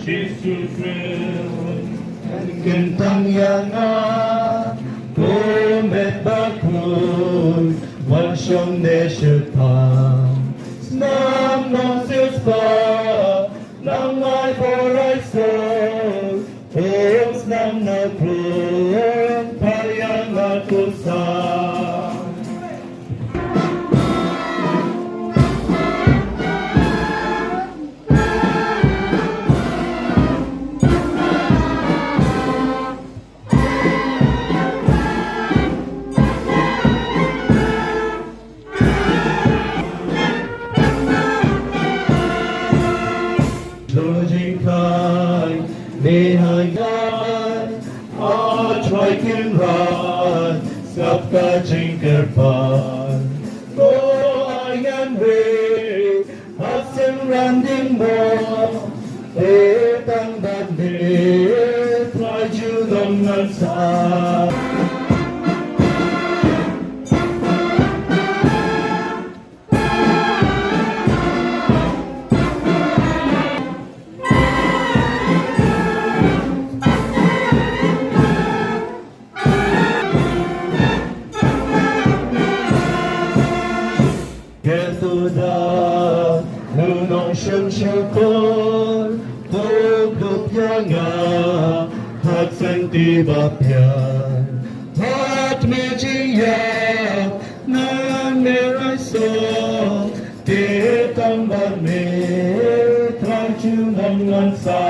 Jisu Khrist, kyntang ïa nga, ko met bakhuid, wan shong ne shaphang, snam nongsiewspah, nang ai por ai sor, ong snam na pyrshah, phai ïa nga ko sa. Lo jingkhang ne ha ïa, a Trai Kynrad, sngap ka jingkyrpad. Ko ai ngan wei ha sien ran ding mo, te tang ban dei Trai ju don ngan sa. Kyrkhu da u nongshun shukor, to kup ïa nga, ha kti ba pian. Hat me jingïap, ngan me rai sor, te tang ba me, Trai ju ngan ngan sa.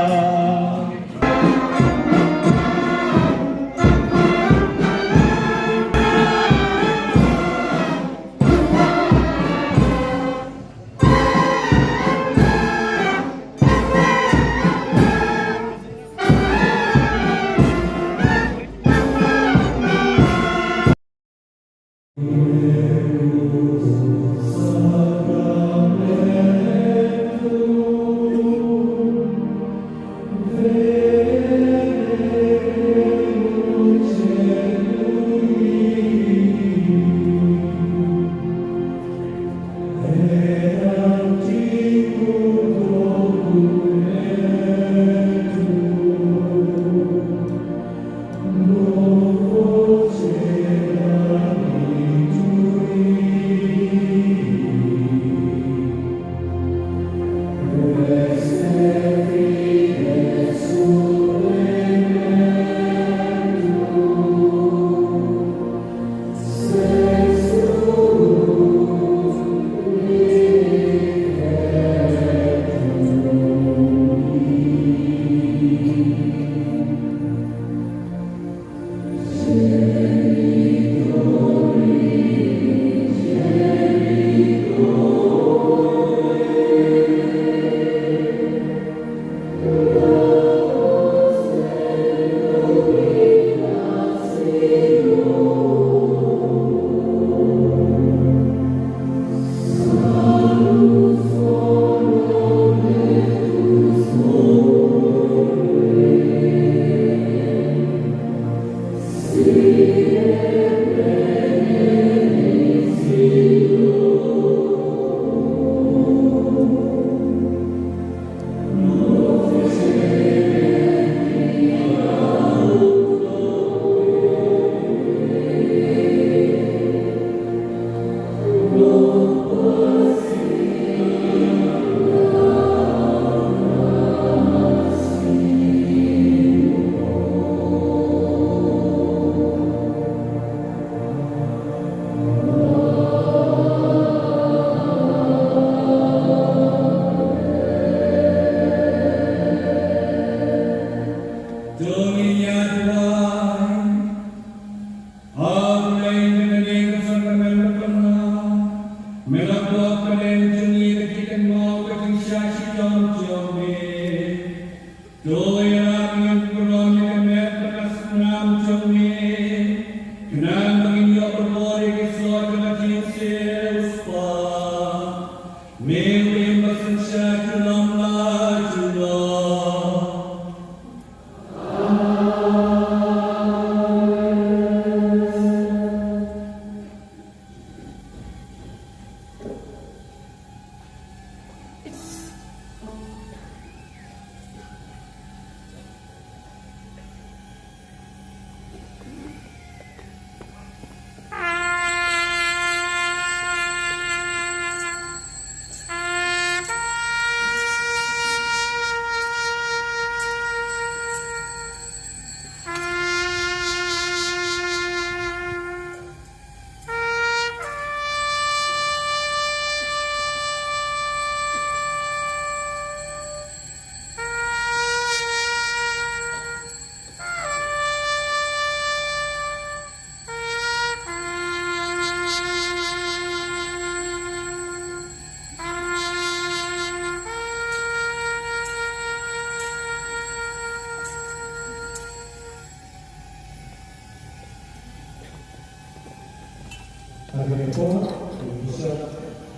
Hynrei por, ki bishop,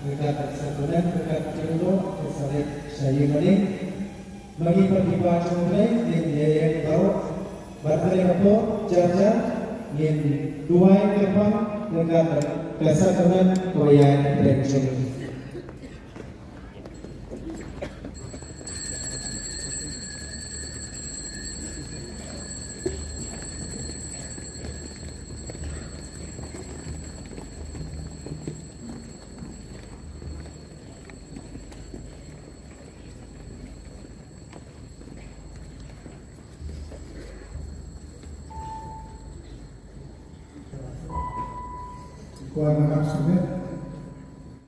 ryngkat bad sakramen, ryngkat ki tyrwa, ki sa leit sha ïing mane. Ma ngi pat ki para jong U Blei, ngin ïa ïeng baroh. Bad ha kane ka por, jar jar, ngin duwai kyrpang, ryngkat bad ka sakramen, kaba ïaid pdeng jong ngi. Kwah nak sumit,